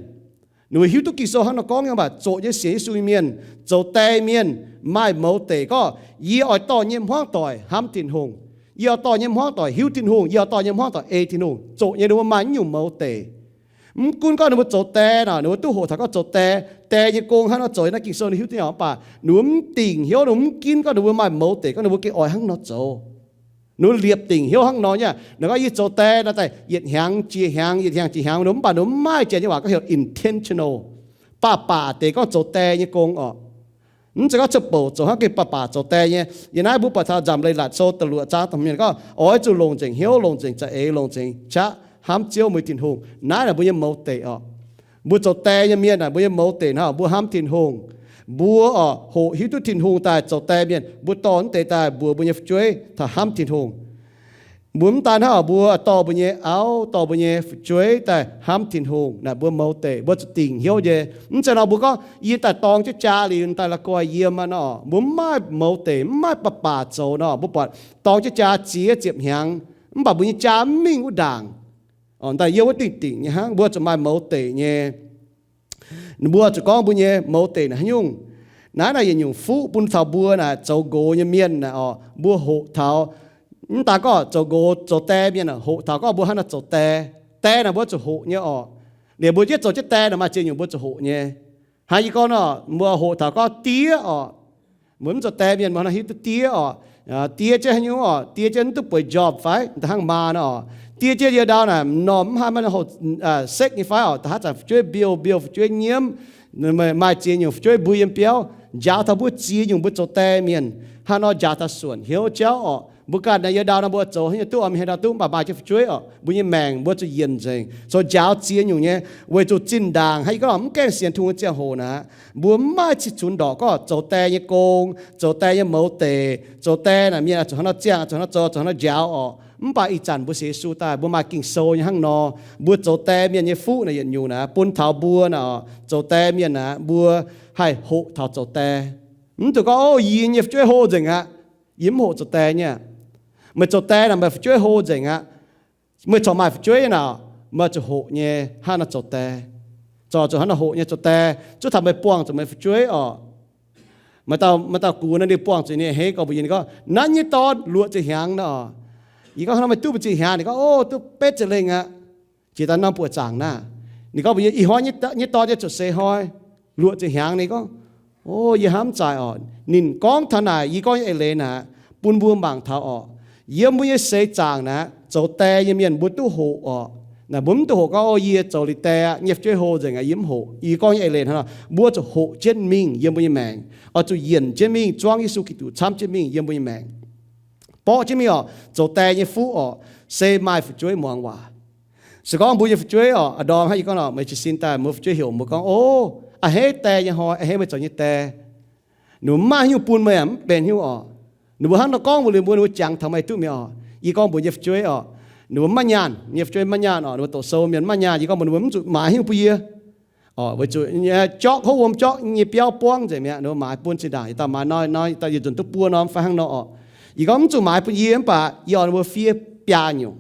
ninh mbuo hiuv duqv Ging-Sou hnangv nor gorngv nyei, mv baac zoqc nyei sienx Yesu nyei mienh, zoux die mienh, maaih mouz deic gorngv, Yie oix dorh yie nyei hmuangv doic hnamv Tin-Hungh. Yie oix dorh yie nyei hmuangv doic hiuv Tin-Hungh. Yie oix dorh yie nyei hmuangv doic ei Tin-Hungh. Zoqc nyei ninh mbuo maaih naaiv nyungc mouz deic. Mv gunv gorngv ninh mbuo zoux die nor, ninh mbuo duqv hoqc taux gorngv zoux die, die nyei gong hnangv nor zoux, naaiv Ging-Sou ninh hiuv duqv nyei, mv baac ninh mbuo mv dingc hnyouv, ninh mbuo mv ginv gorngv ninh mbuo maaih mouz deic gorngv ninh mbuo gengh oix hnangv nor zoux. Ninh mbuo liepc dingc hnyouv hnangv nor nyei. Ninh gorngv, Yie zoux die nor daaih yietc hnyangx jiex hnyangx, yietc hnyangx jiex hnyangx, ninh mbuo mv baac ninh mbuo mv maaih janx nyei waac gorngv heuc intentional. Baac baac deix gorngv zoux die nyei gong orqc. Mv zeiz gorngv cuotv bouc zoux hnangv, gengh baac baac zoux die nyei. Yiem naaiv mbuo buatc taux Nzamc Leiz-Latc Sou da'luoqc zaang da'hmien gorngv, Oix zuqc longc nzengc hnyouv, longc nzengc za'eix, longc nzengc qaqv hnamv Ziouv meih Tin-Hungh. Naaiv naaic mbuo nyei mouz deic orqc. Mbuo zoux die nyei mienh naaic, mbuo nyei mouz deic naaic, mbuo hnamv Tin-Hungh. Mbuo orqc, hoqc hiuv duqv Tin-Hungh daaih zoux die mienh, mbuo dorh naaiv deix daaih mbuox mbuo nyei fu'jueiv taux hnamv Tin-Hungh. Mbuo mv daan hnangv, mbuo dorh mbuo nyei auv, dorh mbuo nyei fu'jueiv daaih hnamv Tin-Hungh naaic, mbuo mouz deic, mbuo zuqc dingc hnyouv nyei. Mv zeiz nor mbuo gorngv, Yie daaih dorng jienv jaa liuz daaih la'guaih yiem aqv nor, mbuo mv maaih mouz deic, mv maaih baac baac zoux nor, mbuo buatc dorng jienv jaa ziex ziepc hnyangx, mv baac mbuo nyei jaa mv mingh wuov ndaangc. Daaih yiem wuov dingc dingc nyei hnangv, mbuo zuqc maaih mouz deic nyei. Mbuo zuqc gorngv mbuo nyei mouz deic naaic haaix nyungc. Naaiv naaic yietc nyungc fuqv bun taux mbuo naaic zoux nqox nyei mienh naaic orqc, mbuo hoqc taux, mv daan gorngv zoux nqox zoux die mienh naaic, hoqc taux gorngv mbuo hnangv naaic zoux die. Die naaic mbuo zuqc hoqc nyei orqc. Liuz mbuo jienv zoux jienv die naaic maaih ziex nyungc mbuo zuqc hoqc nyei. Hnangv yie gorngv nor, mbuo hoqc taux gorngv diev orqc. Mbuo mv zoux die mienh mbuo hnangv hiuv duqv diev orqc. Diev jienv haaix nyungc orqc? Diev jienv mv duqv bueix job fai? Da'hnangv maa nor orqc. Diev jienv yie ndau naaic m'normh mv haih maiv hoqc sekv nyei fai orqc? Da'haav zanc fu'jueiv mbiouh, mbiouh fu'jueiv nyiemv, maaih ziex nyungc fu'jueiv mbui yiem biauv. Njaaux taux mbuo ziex nyungc mbuo zoux die mienh, hnangv nor njaaux taux suonc hnyouv jauv orqc. Mbuo ganh naaic yie ndau nor mbuo zoux haaix nyungc duqv, oix mingh haaix ndau duqv, mv baac maaih jienv fu'jueiv orqc, mbuo nyei maengc mbuo zuqc yienc nzengc. Zoux njaaux ziex nyungc nyei, weic zuqc zinh ndaangc hnangv yie gorngv mv gaengh sienx Tin-Hungh nyei ziangh hoc naaic, mbuo mv maaih cih cunx ndorqc gorngv zoux die nyei gong, zoux die nyei mouz deic, zoux die naaic mienh zuqc hnangv nor ziangh, zuqc hnangv nor zoux, zuqc hnangv nor njaaux orqc. Mv baac ih zanc mbuo sienx Yesu daaih, mbuo maaih Ging-Sou nyei hnangv nor, mbuo zoux die mienh nyei fuqv naaic yietc nyungc naaic, bun taux mbuo naaic zoux die mienh naaic, mbuo haih hoqc taux zoux die. Mv zuqc gorngv, O, yie nyei fu'jueiv hlo nzengc aqv, yie mv hoqc zoux die nyei aqv. Meih zoux die naaic meih fu'jueiv hlo nzengc aqv. Meih corc maaih fu'jueiv naaic, meih zuqc hoqc nyei hnangv nor zoux die. Corc zuqc hnangv nor hoqc nyei zoux die, zuov taux meih buangh zuqc meih fu'jueiv orqc. Maaih dauh, maaih dauh gux nor, ninh buangh zuqc ninh a'hneiv gorngv mbuox yie, ninh gorngv, Naaiv nyei dorn luoqc ziepc hnyangx nor. Yie gorngv, Hnangv nor meih duqv mbu'ziex hnyangx? Ninh gorngv, O, duqv betv ziepc lengh aqv. Jiex daaih norm buoqc zaangc naaiv. Ninh gorngv mbuox yie, Ih hnoi nyei dorn yie zuqc seix hnoi luoqc ziepc hnyangx. Ninh gorngv, O, yie hnamv mv zaaix orqc. Ninh gorngv taux naaic, yie gorngv nyei eix leiz naaic, bun mbuo mangc taux orqc, yiem mbuo nyei seix zaangc naaic, zoux die nyei mienh mbuo duqv hoqc orqc. Naaic mbuo mv duqv hoqc gorngv, O, yie zoux liuz die aqv, nyei fu'jueiv hlo nzengc aqv, yie mv hoqc. Yie gorngv nyei eix leiz hnangv nor, mbuo zuqc hoqc jienv mingh yiem mbuo nyei maengc, oix zuqc yienc jienv mingh, zuangv Yesu Giduc camv jienv mingh yiem mbuo nyei maengc. Borqv jienv mingh orqc, zoux die nyei fuqv orqc, se maaih fu'jueiv muangx waac. Se gorngv mbuo nyei fu'jueiv orqc, a'ndorm hnangv yie gorngv nor, meih jiez sin daaih mbuo fu'jueiv heuc mbuo gorngv, O, a'hneiv die nyei hnoi, a'hneiv meih zoux nyei die. Ninh mbuo mv maaih haaix nyungc bun meih aqv, mv benx haaix nyungc orqc. Ninh mbuo hnangv nor gorngv mbuox liuz mbuo, ninh mbuo jangx taux meih duqv mi'aqv orqc. Yie gorngv mbuox nyei fu'jueiv orqc, ninh mbuo mv maaih nyaanh, nyei fu'jueiv mv maaih nyaanh orqc, ninh mbuo doqc sou mienh mv maaih nyaanh. Yie gorngv mbuox ninh mbuo mv zuqc maaiz haaix nyungc bun yie orqc, weic zuqc, e, jorqv hopv wuom jorqv nyei biauv buangv nzengc mi'aqv, ninh mbuo maaiz bun zinh ndaangc yietc dauh maaiz nor, nor, yietc dauh yietc nzunc duqv buo norm fai hnangv nor orqc. Yie gorngv mv zuqc maaiz bun yie, mv baac yie oix ninh mbuo fiev biaa nyungc.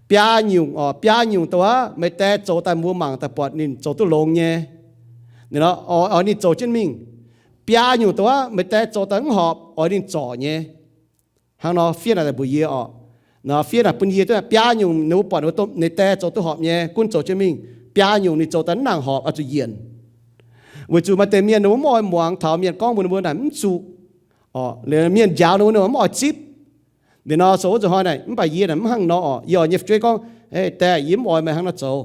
Biaa nyungc orqc, biaa nyungc dongh aav meih die zoux daaih mbuo mangc daaih buatc ninh zoux duqv longx nyei, oix ninh zoux jienv mingh. Biaa nyungc dongh aav meih die zoux daaih mv horpc, oix ninh zorc nyei. Hnangv nor fiev naaic daaih mbuox yie orqc. Nor fiev naaic bun yie duqv biaa nyungc ninh mbuo buatc ninh die zoux duqv horpc nyei, gunv zoux jienv mingh. Biaa nyungc ninh zoux daaih mv nangc horpc, oix zuqc yienc. Weic zuqc maaih deix mienh ninh mbuo mv oix muangx taux mienh gorngv mbuox ninh mbuo naaic mv zuqc. Mienh njaaux ninh mbuo, ninh mbuo mv oix zipv. Liuz nor, sou wuov nzunc hnoi naaic, mv baac yie naaic mv hnangv nor orqc. Yie oix nyei fu'jueiv gorngv, Ei, daeh, yie mv oix meih hnangv nor zoux.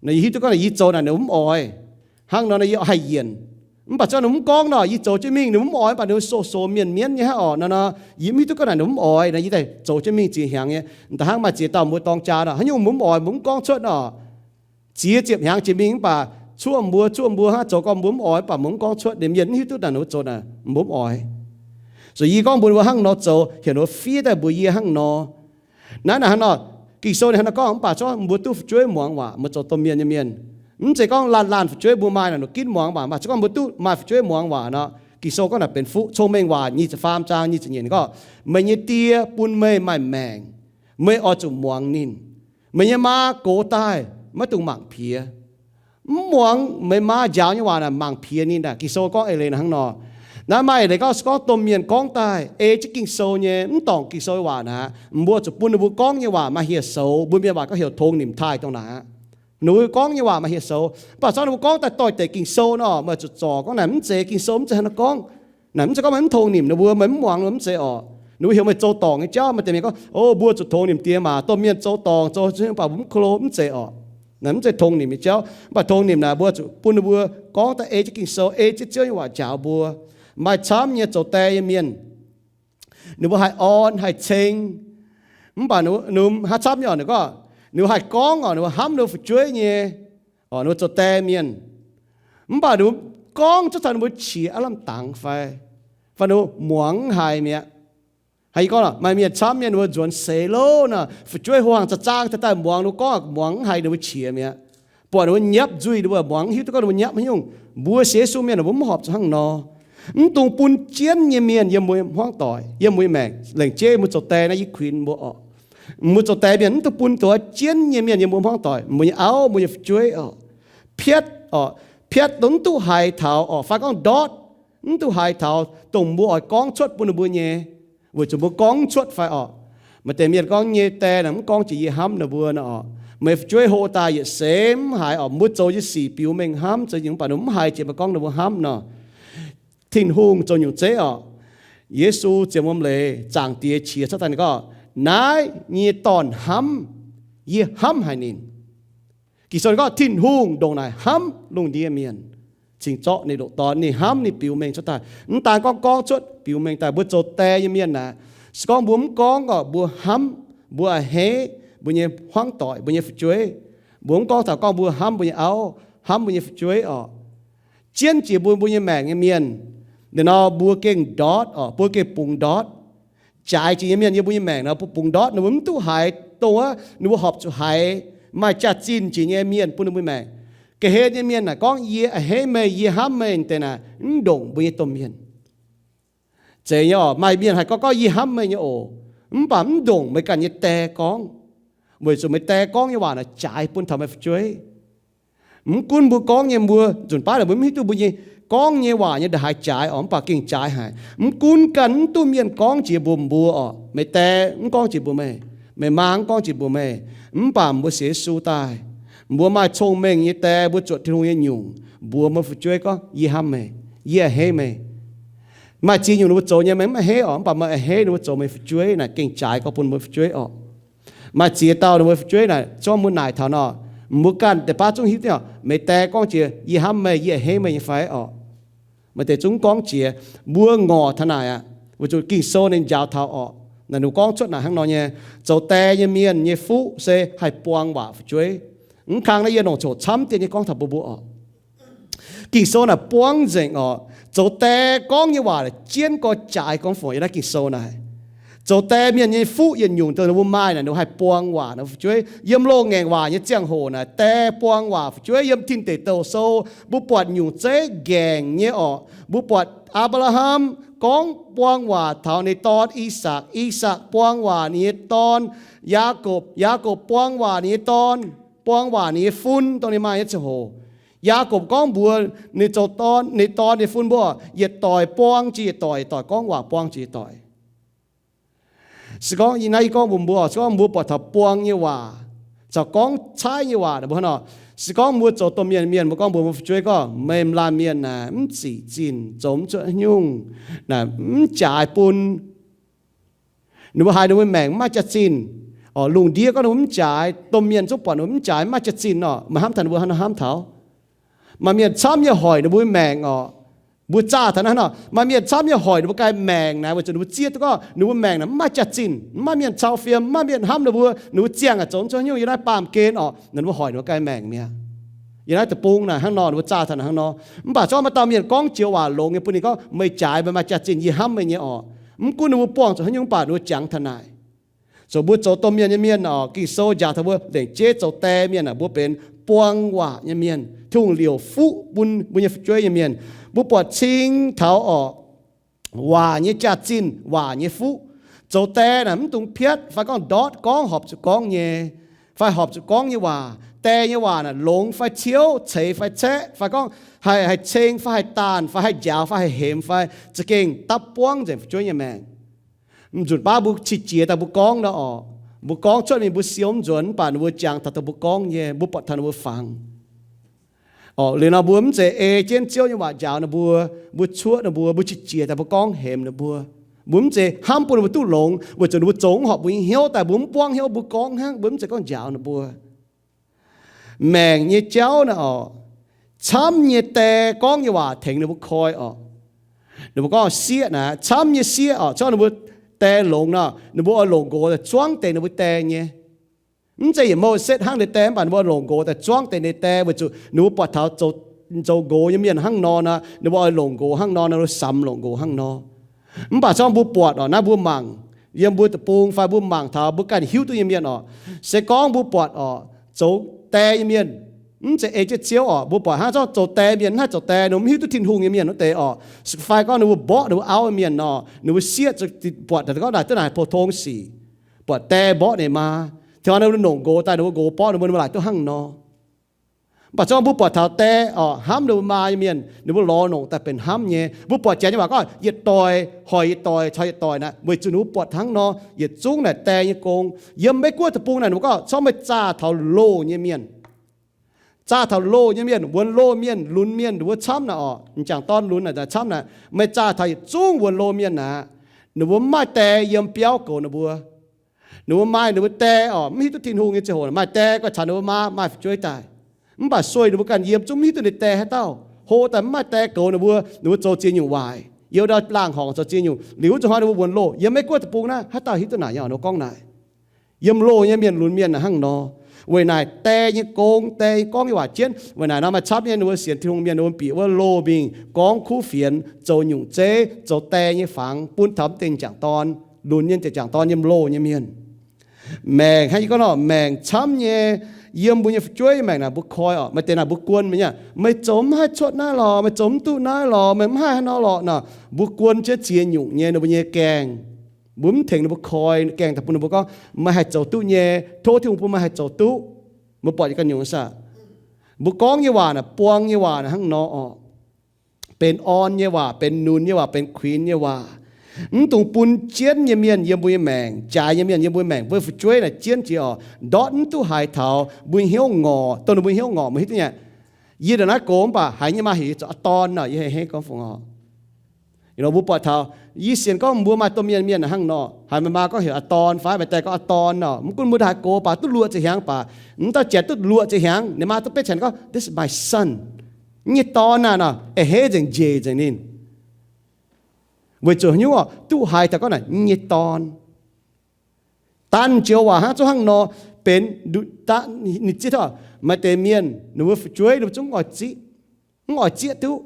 Nor yie hiuv duqv gorngv naaic yie zoux naaic ninh mbuo mv oix. Hnangv nor nor yie haih yienc. Mv baac zorqv ninh mbuo mv gorngv nor, yie zoux jienv mingh ninh mbuo mv oix, mv baac ninh mbuo soh soh mienv mienv nyei hnangv orqc. Nor nor yie mv hiuv duqv gorngv naaic ninh mbuo mv oix nor, yie daaih zoux jienv mingh ziex hnyangx nyei. Da'hnangv maaih ziex dauh mbuo dorng jaa nor, haaix nyungc mbuo mv oix, mbuo mv gorngv cuotv nor. Ziex ziepc hnyangx jiex mingh mv baac cuoqv mbuo, cuoqv mbuo hnangv, zoux gorngv mbuo mv oix, mv baac mbuo mv gorngv cuotv. Ninh mienh mv hiuv duqv naaic ninh mbuo zoux naaic mbuo mv oix. Zoux yie gorngv mbuox ninh mbuo hnangv nor zoux, heuc ninh mbuo fiev daaih mbuox yie hnangv nor. Naaiv naaic hnangv nor, Ging-Sou ninh hnangv nor gorngv, mv baac zorqv mbuo duqv fu'jueiv muangx waac, mbuo zoux domh mienh nyei mienh. Mv zeiz gorngv laanh laanh fu'jueiv mbuo maaih naaic ninh mbuo ginv muangx waac, mv baac zorqv gorngv mbuo duqv maaih fu'jueiv muangx waac nor. Ging-Sou gorngv naaic benx fuqv, Cong-Mengh Waac nyic ziepc faam zaang nyic ziepc nyeic ninh gorngv, Meih nyei die bun meih maaih maengc, meih oix zuqc muangx ninh. Meih nyei maa gox daaih maiv dungx mangc piex. Mv muangx meih maa njaaux nyei waac naaic, mangc piex ninh naaic. Ging-Sou gorngv eix leiz naaic hnangv nor. Naaiv maaih eix leiz gorngv, se gorngv domh mienh gorngv daaih ei jienv Ging-Sou nyei, mv dorngc Ging-Sou waac naaic, mbuo zuqc bun ninh mbuo gorngv nyei waac maaih hieh soux. Mbuo mienh waac gorngv heuc tongx nimc taaih dongh naaic aqv. Ninh mbuo gorngv nyei waac maaih hieh soux, mv baac zorqv ninh mbuo gorngv daaih doix-dekc Ging-Sou nor, meih zuqc zorc gorngv naaic mv zeiz, Ging-Sou mv zeiz hnangv naaiv gorngv. Naaic mv zeiz gorngv meih mv tongx nimc ninh mbuo, meih mv muangx ninh mbuo, mv zeiz orqc. Ninh mbuo heuc meih zoux dorngc nyei jauv, maaih deix mienh gorngv, O, mbuo zuqc tongx nimc die maah, domh mienh zoux dorngc, zoux baac mv klo, mv zeiz orqc. Naaic mv zeiz tongx nimc nyei jauv. Mv baac tongx nimc naaic mbuo zuqc bun ninh mbuo gorngv daaih ei jienv Ging-Sou, ei jienv Ziouv nyei waac njaaux mbuo. Maaih camv nyei zoux die nyei mienh, ninh mbuo haih orn haih ceng, mv baac ninh mbuo haaix camv nyei orqc, ninh gorngv ninh mbuo haih gorngv orqc, ninh mbuo hnamv ninh mbuo fu'jueiv nyei, orqc, ninh mbuo zoux die mienh. Mv baac ninh mbuo gorngv cuotv taux ninh mbuo qiex aav lamh dangx fai, fai ninh mbuo muangx mv haiz mi'aqv. Haiz yie gorngv, maaih mienh camv mienh ninh mbuo nzuonx seix louv nor, fu'jueiv hlo hnaangx za'zaang daaih daaih muangx, ninh mbuo gorngv muangx mv haiz ninh mbuo qiex mi'aqv. Buatc ninh mbuo nyapv nzuih, ninh mbuo muangx mv hiuv duqv gorngv ninh mbuo nyapv haaix nyungc. Mbuo sienx Yesu mienh ninh mbuo mv horpc zuqc hnangv nor. Mv dungx bun jienv nyei mienh yiem mbuo hmuangv doic, yiem mbuo nyei maengc. Lengc jeiv mbuo zoux die naaiv yie kuinx mbuo orqc, mbuo zoux die mienh mv dungx bun dongh jienv nyei mienh yiem mbuo hmuangv doic, mbuo nyei auv, mbuo nyei fu'jueiv orqc. Piatv orqc, piatv dongh mv duqv haiz taux orqc, fai gorngv ndortv, mv duqv haiz taux dongh mbuo oix gorngv cuotv bun ninh mbuo nyei. Weic zuqc mbuo gorngv cuotv fai orqc. Maaih deix mienh gorngv nyei die naaic mv gorngv jiex yie hnamv ninh mbuo nor orqc. Meih fu'jueiv hlo daaih yietc seix mv haiz orqc, mbuo zoux nyei sic biux mengh hnamv zoux nyungc, mv baac ninh mv haiz jiex meih gorngv ninh mbuo hnamv nor. Tin-Hungh zoux nyungc zeiv orqc. Yesu zienx wuom leiz, Zaangc Diex qiex cuotv daaih ninh gorngv, Naaiv nyei dorn hnamv, yie hnamv haic ninh. Ging-Sou ninh gorngv Tin-Hungh ndongc naaic hnamv lungh ndiev mienh, cingx zorqv ninh ndoqc Dorn. Ninh hnamv, ninh biux mengh cuotv daaih. Mv daan gorngv gorngv cuotv, biux mengh daaih. Mbuo zoux die nyei mienh naaic, se gorngv mbuo mv gorngv orqc, mbuo hnamv, mbuo a'hneiv mbuo nyei hmuangv doic, mbuo nyei fu'jueiv. Mbuo mv gorngv taux gorngv mbuo hnamv mbuo nyei auv, hnamv mbuo nyei fu'jueiv orqc. Jienv jiex mbuo, mbuo nyei maengc nyei mienh, liuz nor mbuo gengh ndortv orqc, mbuo gengh bungx ndortv. Jaaix jiex nyei mienh yiem mbuo nyei maengc nor, mbuo bungx ndortv, ninh mbuo mv duqv haiz dongh wuov ninh mbuo horpc zuqc haiz. Maaih jaax-zinh jiex nyei mienh bun ninh mbuo maengc. Ga'hlen nyei mienh naaic gorngv, Yie a'hneiv meih, yie hnamv meih, deix naaic mv ndongc mbuo nyei domh mienh. Zeiz nyei orqc, maaih mienh haih gorngv, gorngv, Yie hnamv meih nyei oc, mv baac mv ndongc meih ganh nyei die gorngv. Weic zuqc meih die gorngv nyei waac naaic jaaix bun taux meih fu'jueiv. Mv gunv mbuo gorngv nyei, mbuo nzunc baav naaic mbuo mv hiuv duqv mbuo nyei gorngv nyei waac nyei ndongc haaix jaaix orqc, mv baac gengh jaaix haic. Mv gunv ganh mv duqv mienh gorngv jiex mbuox mbuo orqc, meih die mv gorngv jiex mbuox meih, meih maa mv gorngv jiex mbuox meih, mv baac mbuo sienx Yesu daaih, mbuo maaih cong-mengh nyei die, mbuo zuotc Tin-Hungh nyei nyungc, mbuox meih fu'jueiv gorngv, Yie hnamv meih, yie a'hneiv meih. Maaih ziex nyungc ninh mbuo zoux nyei meih mv a'hneiv orqc, mv baac meih a'hneiv ninh mbuo zoux meih fu'jueiv naaic gengh jaaix gorngv bun meih fu'jueiv orqc. Maaih ziex dauh ninh mbuo fu'jueiv naaic, zorqv mbuo naaic taux nor, mbuo ganh deix baav zungv hiuv duqv, meih die gorngv jiex, Yie hnamv meih, yie a'hneiv meih nyei fai orqc. Maaih deix zungv gorngv jiex, mbuo ngorc taux naaic aqv, weic zuqc Ging-Sou ninh njaaux taux orqc. Naaic ninh gorngv cuotv naaic hnangv nor nyei, zoux die nyei mienh nyei fuqv se haih buang waac fu'jueiv. Mv kang naaiv yie longc coc camv dien nyei gorngv taux mbuo mbuo orqc. Ging-Sou naaic buangv nzengc orqc. Zoux die gorngv nyei waac jienv gorx jaaix gorngv fungc yiem naaiv Ging-Sou naaic. Zoux die mienh nyei fuqv yietc nyungc dongh ninh mbuo maaih naaic, ninh mbuo haih buang waac ninh mbuo fu'jueiv. Yiem loz-ngaengc waac nyei ziangh hoc naaic, die buang waac fu'jueiv. Yiem Tin Deic Douh Sou mbuo buatc nyungc zeiv ngaengc nyei orqc. Mbuo buatc Apc^laa^ham gorngv buang waac taux ninh dorn I^sakc, I^sakc buang waac ninh nyei dorn Yaakopv, Yaakopv buang waac ninh nyei dorn, buang waac ninh nyei fun dongh ninh maaih nyei ziangh hoc. Yaakopv gorngv mbuox ninh zoux dorn, ninh dorn nyei fun mbuo, yietc doic buang jiex yietc doic, yietc doic gorngv waac buang jiex yietc doic. Se gorngv naaiv yie gorngv mbuox mbuo, se gorngv mbuo buatc taux buang nyei waac caux gorngv caaiv nyei waac mbuo hnangv nor, Se gorngv mbuo zoux domh mienh mienh, mbuo gorngv mbuox mbuo fu'jueiv gorngv, meih laanh mienh naaic mv zic zinh, zoux mv cuotv nyungc, naaic mv jaaix bun. Ninh mbuo haiz ninh mbuo maengc mv maaih jaax-zinh. Lungh ndiev gorngv ninh mbuo mv jaaix, domh mienh zungv buatc ninh mbuo mv jaaix, mv maaih jaax-zinh orqc, meih hnamv taux ninh mbuo hnangv haaix nor hnamv taux? Maaih mienh camv nyei hoic ninh mbuo maengc orqc. Mbuo zaah taux naaiv nor, maaih mienh camv nyei hoic ninh mbuo ganh maengc naaic, weic zuqc ninh mbuo zieqv duqv gorngv ninh mbuo maengc naaic mv maaih jaax-zinh, mv maaih mienh cau fiem, mv maaih mienh hnamv ninh mbuo, ninh mbuo ziangh aah zoux mv cuotv nyungc yiem naaiv baamh gen orqc, ninh mbuo hoic ninh mbuo ganh maengc mi'aqv. Yiem naaiv deic-bung naaic hnangv nor, ninh mbuo zaah taux naaic hnangv nor. Mv baac zorqv maaih dauh mienh gorngv joux waac longx nyei bun ninh gorngv, meih jaaix, meih maaih jaax-zinh, yie hnamv meih nyei orqc. Mv gunv ninh mbuo buangh zuqc haaix nyungc, mv baac ninh mbuo jangx taux naaic. Zoux mbuo zoux domh mienh nyei mienh orqc, Ging-Sou njaaux taux mbuo lengc jeiv zoux die mienh aah, mbuo benx buang waac nyei mienh, Tin-Hungh liouc fuqv bun mbuo nyei fu'jueiv nyei mienh. Mbuo buatc cing taux orqc, waac nyei jaax-zinh, waac nyei fuqv. Zoux die naaic mv dungx piatv fai gorngv ndortv gorngv horpc zuqc gorngv nyei, fai horpc zuqc gorngv nyei waac. Die nyei waac naaic longx fai ciouv, ceix fai caeqv, fai gorngv haih, haih ceng fai haih daanh fai haih njaaux fai haih hemx fai za'gengh dapv buangv nzengc fu'jueiv nyei maengc. Mv nzunc baav mbuo qiex jiez daaih mbuo gorngv nor orqc, mbuo gorngv cuotv mingh mbuo siou mv nzuonx, mv baac ninh mbuo jangx taux dongh mbuo gorngv nyei, mbuo buatc taux ninh mbuo fangx. Orqc, liuz nor mbuo mv zeiz ei jienv Ziouv nyei waac njaaux ninh mbuo, mbuo cuoqv ninh mbuo, mbuo qiex jiez daaih mbuo gorngv hemx ninh mbuo. Mbuo mv zeiz hnamv bun ninh mbuo duqv longx, weic zuqc ninh mbuo zoux mv horpc mbuo nyei hnyouv daaih, mbuo mv buangv hnyouv, mbuo gorngv hnangv, mbuo mv zeiz gorngv njaaux ninh mbuo. Maengc nyei jauv naaic orqc, camv nyei die gorngv nyei waac tengx ninh mbuo koi orqc. Ninh mbuo gorngv sieqv naaic, camv nyei sieqv orqc, zorqv ninh mbuo die longx nor, ninh mbuo oix longc nqox daaih zuangv deix ninh mbuo die nyei. Mv zeiz yietc mouh setv hnangv ninh die, mv baac ninh mbuo oix longc nqox daaih zuangv deix ninh die, weic zuqc ninh mbuo buatc taux zoux nqox nyei mienh hnangv nor nor, ninh mbuo oix longc nqox hnangv nor, ninh mbuo samx longc nqox hnangv nor. Mv baac zorqv mbuo buatc orqc, naaiv mbuo mangc yiem mbuo deic-bung fai mbuo mangc taux mbuo ganh hiuv duqv nyei mienh orqc, se gorngv mbuo buatc orqc, zoux die nyei mienh, mv zeiz ei jienv Ziouv orqc, mbuo buatc hnangv zorqv zoux die mienh, mv haih zoux die, ninh mbuo mv hiuv duqv Tin-Hungh nyei mienh wuov deix orqc, fai gorngv ninh mbuo mborqv ninh mbuo auv nyei mienh nor, ninh mbuo sieqv buatc taux gorngv naaic duqv naaic pou-tong sic, buatc die mborqv ninh maa, tengx ninh mbuo longc nqox daaih, ninh mbuo nqox borqv ninh mbuo, ninh mbuo laaic duqv hnangv nor. Mv baac zorqv mbuo buatc taux die orqc, hnamv ninh mbuo maa nyei mienh, ninh mbuo lorz longc daaih benx hnamv nyei. Mbuo buatc janx nyei waac gorngv yietc doic hoic yietc doic caux yietc doic naaic, weic zuqc ninh mbuo buatc hnangv nor. Yietc zungv naaic die nyei gong. Yiem Meiv-Guoqv deic-bung naaic, ninh mbuo gorngv zorqv meih zaah taux loh nyei mienh, zaah taux loh nyei mienh, wuonx loh mienh, lunx mienh, ninh mbuo camv naaic orqc, m'jangc dorn lunx naaic camv naaic, meih zaah taux yietc zungv wuonx loh mienh naaic, ninh mbuo mv maaih die yiem biauv goux ninh mbuo. Ninh mbuo maaih ninh mbuo die orqc, mv hiuv duqv Tin-Hungh nyei ziangh hoc maaih die guai caux ninh mbuo maa, maaih fu'jueiv daaih. Mv baac sueih ninh mbuo ganh yiem zungv mv hiuv duqv ninh die haaix dauh. Hlo daaih mv maaih die goux ninh mbuo, ninh mbuo zoux ziex nyungc waaic, youz ndau laangh horngc zoux ziex nyungc. Liuz wuov zuqc hnoi ninh mbuo wuonx loh. Yiem Meiv-Guoqv deic-bung naaiv haaix dauh hiuv duqv naaic nyei, ninh mbuo gorngv naaic. Yiem loh nyei mienh lunx mienh naaic hnangv nor. Weic naaic die nyei gong, die nyei gorngv nyei waac jienv. Weic naaic nor maaih camv nyei ninh mbuo sienx Tin-Hungh mienh, ninh mbuo bieqc wuov loh mingh gorngv kuv fienx, zoux nyungc zeiv, zoux die nyei fangx bun taux m'dengh m'jangc dorn, lunx nyei m'dengh m'jangc dorn yiem loh nyei mienh. Maengc hnangv yie gorngv nor, maengc camv nyei. Yiem mbuo nyei fu'jueiv nyei maengc naaic mbuo koi orqc, maaih deix naaic mbuo guon meih nyei, meih zoux mv haih cuotv naaiv lorqc, meih zoux mv duqv naaiv lorqc, meih mv haih haaix nor lorqc nor. Mbuo guon jienv ziex nyungc nyei ninh mbuo nyei gaengh. Mbuo mv tengx ninh mbuo koi, gaengh daaih bun ninh mbuo gorngv, meih haih zoux duqv nyei, tov Tin-Hungh bun meih haih zoux duqv. Mbuo buatc nyei ganh nyungc saah? Mbuo gorngv nyei waac naaic, buang nyei waac naaic hnangv nor orqc, benx orn nyei waac, benx nunx nyei waac, benx kuinx nyei waac. Mv dungx bun jienv nyei mienh yiem mbuo nyei maengc, jaaix nyei mienh yiem mbuo nyei maengc, mbuo fu'jueiv naaic jienv jiex orqc, ndortv mv duqv haiz taux mbuo hnyouv ngorc, dongh ninh mbuo hnyouv ngorc, meih hiuv duqv nyei. Yie ndongc naaiv gox mv baac haiz nyei maa hec zuqc a'dorn nor, yie hei hei gorngv fungc orqc. Mbuo buatc taux, yie sienx gorngv mbuo maaih domh mienh mienh hnangv nor, haiz meih maa gorngv heuc a'dorn fai meih die gorngv a'dorn nor, mv gunv mbuo haaix gox baac duqv luoqc ziepc hnyangx baac, mv dauh janx duqv luoqc ziepc hnyangx, ninh maa duqv betv caux gorngv, this is my son, nyei dorn naaic nor, a'hneiv nzengc, njiec nzengc ninh. Weic zuqc haaix nyungc orqc? Duqv haiz taux gorngv naaic nyei dorn. Daan joux waac hnangv zungv hnangv nor, benx ninh zieqv taux maaih deix mienh, ninh mbuo fu'jueiv ninh mbuo zungv oix zieqv, mv oix zieqv duqv.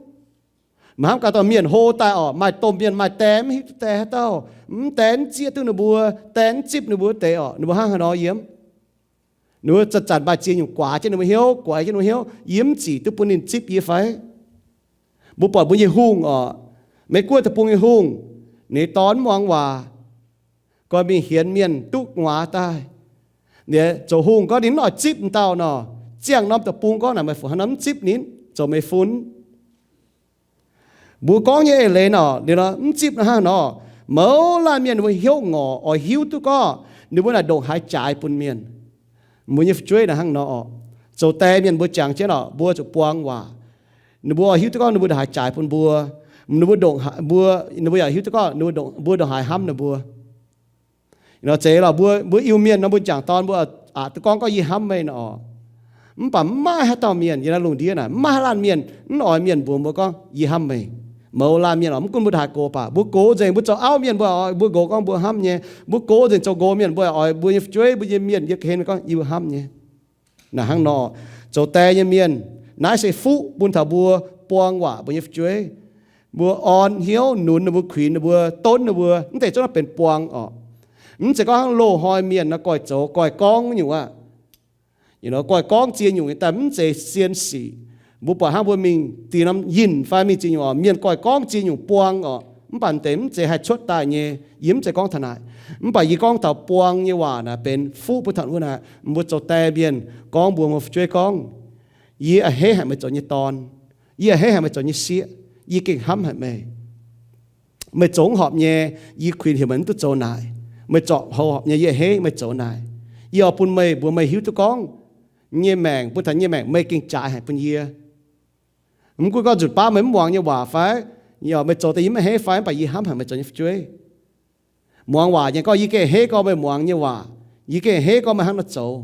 Mv hnamv gaax dorh mienh hlo daaih orqc, maaih domh mienh maaih die mv hiuv duqv die haaix dauh, mv die mv zieqv duqv ninh mbuo, die mv zipv ninh mbuo deix orqc, ninh mbuo hnangv haaix nor yiem? Ninh mbuo zanc-zanc maaih ziex nyungc guaax jienv ninh mbuo hnyouv, guaax jienv ninh mbuo hnyouv, yie mv zic duqv bun ninh zipv yie fai? Mbuo buatc mbuo nyei hungh orqc, Meiv-Guoqv deic-bung nyei hungh, ninh dorn mv muangx waac, goix mingh hienx mienh duqv nguaax daaih. Ninh zoux hungh gorngv ninh mv oix zipv m'dauh nor, ziangh norm deic-bung gorngv naaic meih fu hnangv nor mv zipv ninh, zoux meih fun. Mbuo gorngv nyei eix leiz nor, liuz nor mv zipv nor hnangv nor, mouz laanh mienh ninh mbuo hnyouv ngorc oix hiuv duqv gorngv ninh mbuo naaic ndongc haaix jaaix bun mienh. Mbuo nyei fu'jueiv naaic hnangv nor orqc. Zoux die mienh mbuo jangx jienv oc, mbuo zuqc buang waac. Ninh mbuo oix hiuv duqv gorngv ninh mbuo ndongc haaix jaaix bun mbuo. Ninh mbuo ndongc haaix, mbuo, ninh mbuo yaac hiuv duqv gorngv ninh mbuo ndongc, mbuo ndongc haaix hnamv ninh mbuo. Nor zeiz lorqc, mbuo, mbuo Iu-Mienh nor mbuo jangc dorn mbuo aqc duqv gorngv, gorngv yie hnamv meih nor oc. Mv baac mv maaih haaix dauh mienh yiem naaiv lungh ndiev naaic, mv maaih haaix laanh mienh mv oix mienh mbuox mbuo gorngv yie hnamv meih. Mouz laanh mienh oc, mv gunv mbuo ndongc haaix gox baac, mbuo gox nzengc, mbuo zoux auv mienh mbuo oix mbuo nqox gorngv mbuo hnamv nyei. Mbuo gox nzengc zoux nqox mienh mbuo oix mbuo nyei fu'jueiv, mbuo nyei mienh yiem ga'hlen gorngv yie mbuo hnamv nyei. Naaic hnangv nor, zoux die nyei mienh, naaiv se fuqv bun taux mbuo buang waac mbuo nyei fu'jueiv. Mbuo orn hnyouv nunz ninh mbuo, kuinx ninh mbuo, donv ninh mbuo, mv deix zungv naaiv benx buang oc. Mv zeiz gorngv hnangv loz-hnoi mienh nor goix zoux goix gorngv nyungc aqv. Goix gorngv ziex nyungc nyei daaih mv zeiz sien sic. Mbuo buatc hnangv mbuo mingh dinh norm yinh fai mingh ziex nyungc oc, mienh goix gorngv ziex nyungc buang oc, mv baac deix mv zeiz haih cuotv daaih nyei. Yie mv zeiz gorngv taux naaic, mv baac yie gorngv taux buang nyei waac naaic benx fuqv bun taux wuov naaic. Mbuo zoux die mienh gorngv mbuox mbuo fu'jueiv gorngv, yie a'hneiv haic meih zoux nyei dorn. Yie a'hneiv haic meih zoux nyei sieqv. Yie gengh hnamv haic meih. Meih zoux mv horpc nyei, yie kuinx heuc meih mv duqv zoux naaic. Meih zorc houx horpc nyei, yie a'hneiv meih zoux naaic. Yie oix bun meih mbuox meih hiuv duqv gorngv, nyei maengc, bun taux nyei maengc meih gengh jaaix haic bun yie. Mv gunv gorngv nzunc baav meih mv muangx nyei waac fai, meih zoux deix yie mv a'hneiv fai, mv baac yie hnamv haic meih zoux nyei fu'jueiv. Muangx waac nyei gorngv, yie gengh a'hneiv gorngv meih muangx nyei waac. Yie gengh a'hneiv gorngv meih hnangv nor zoux.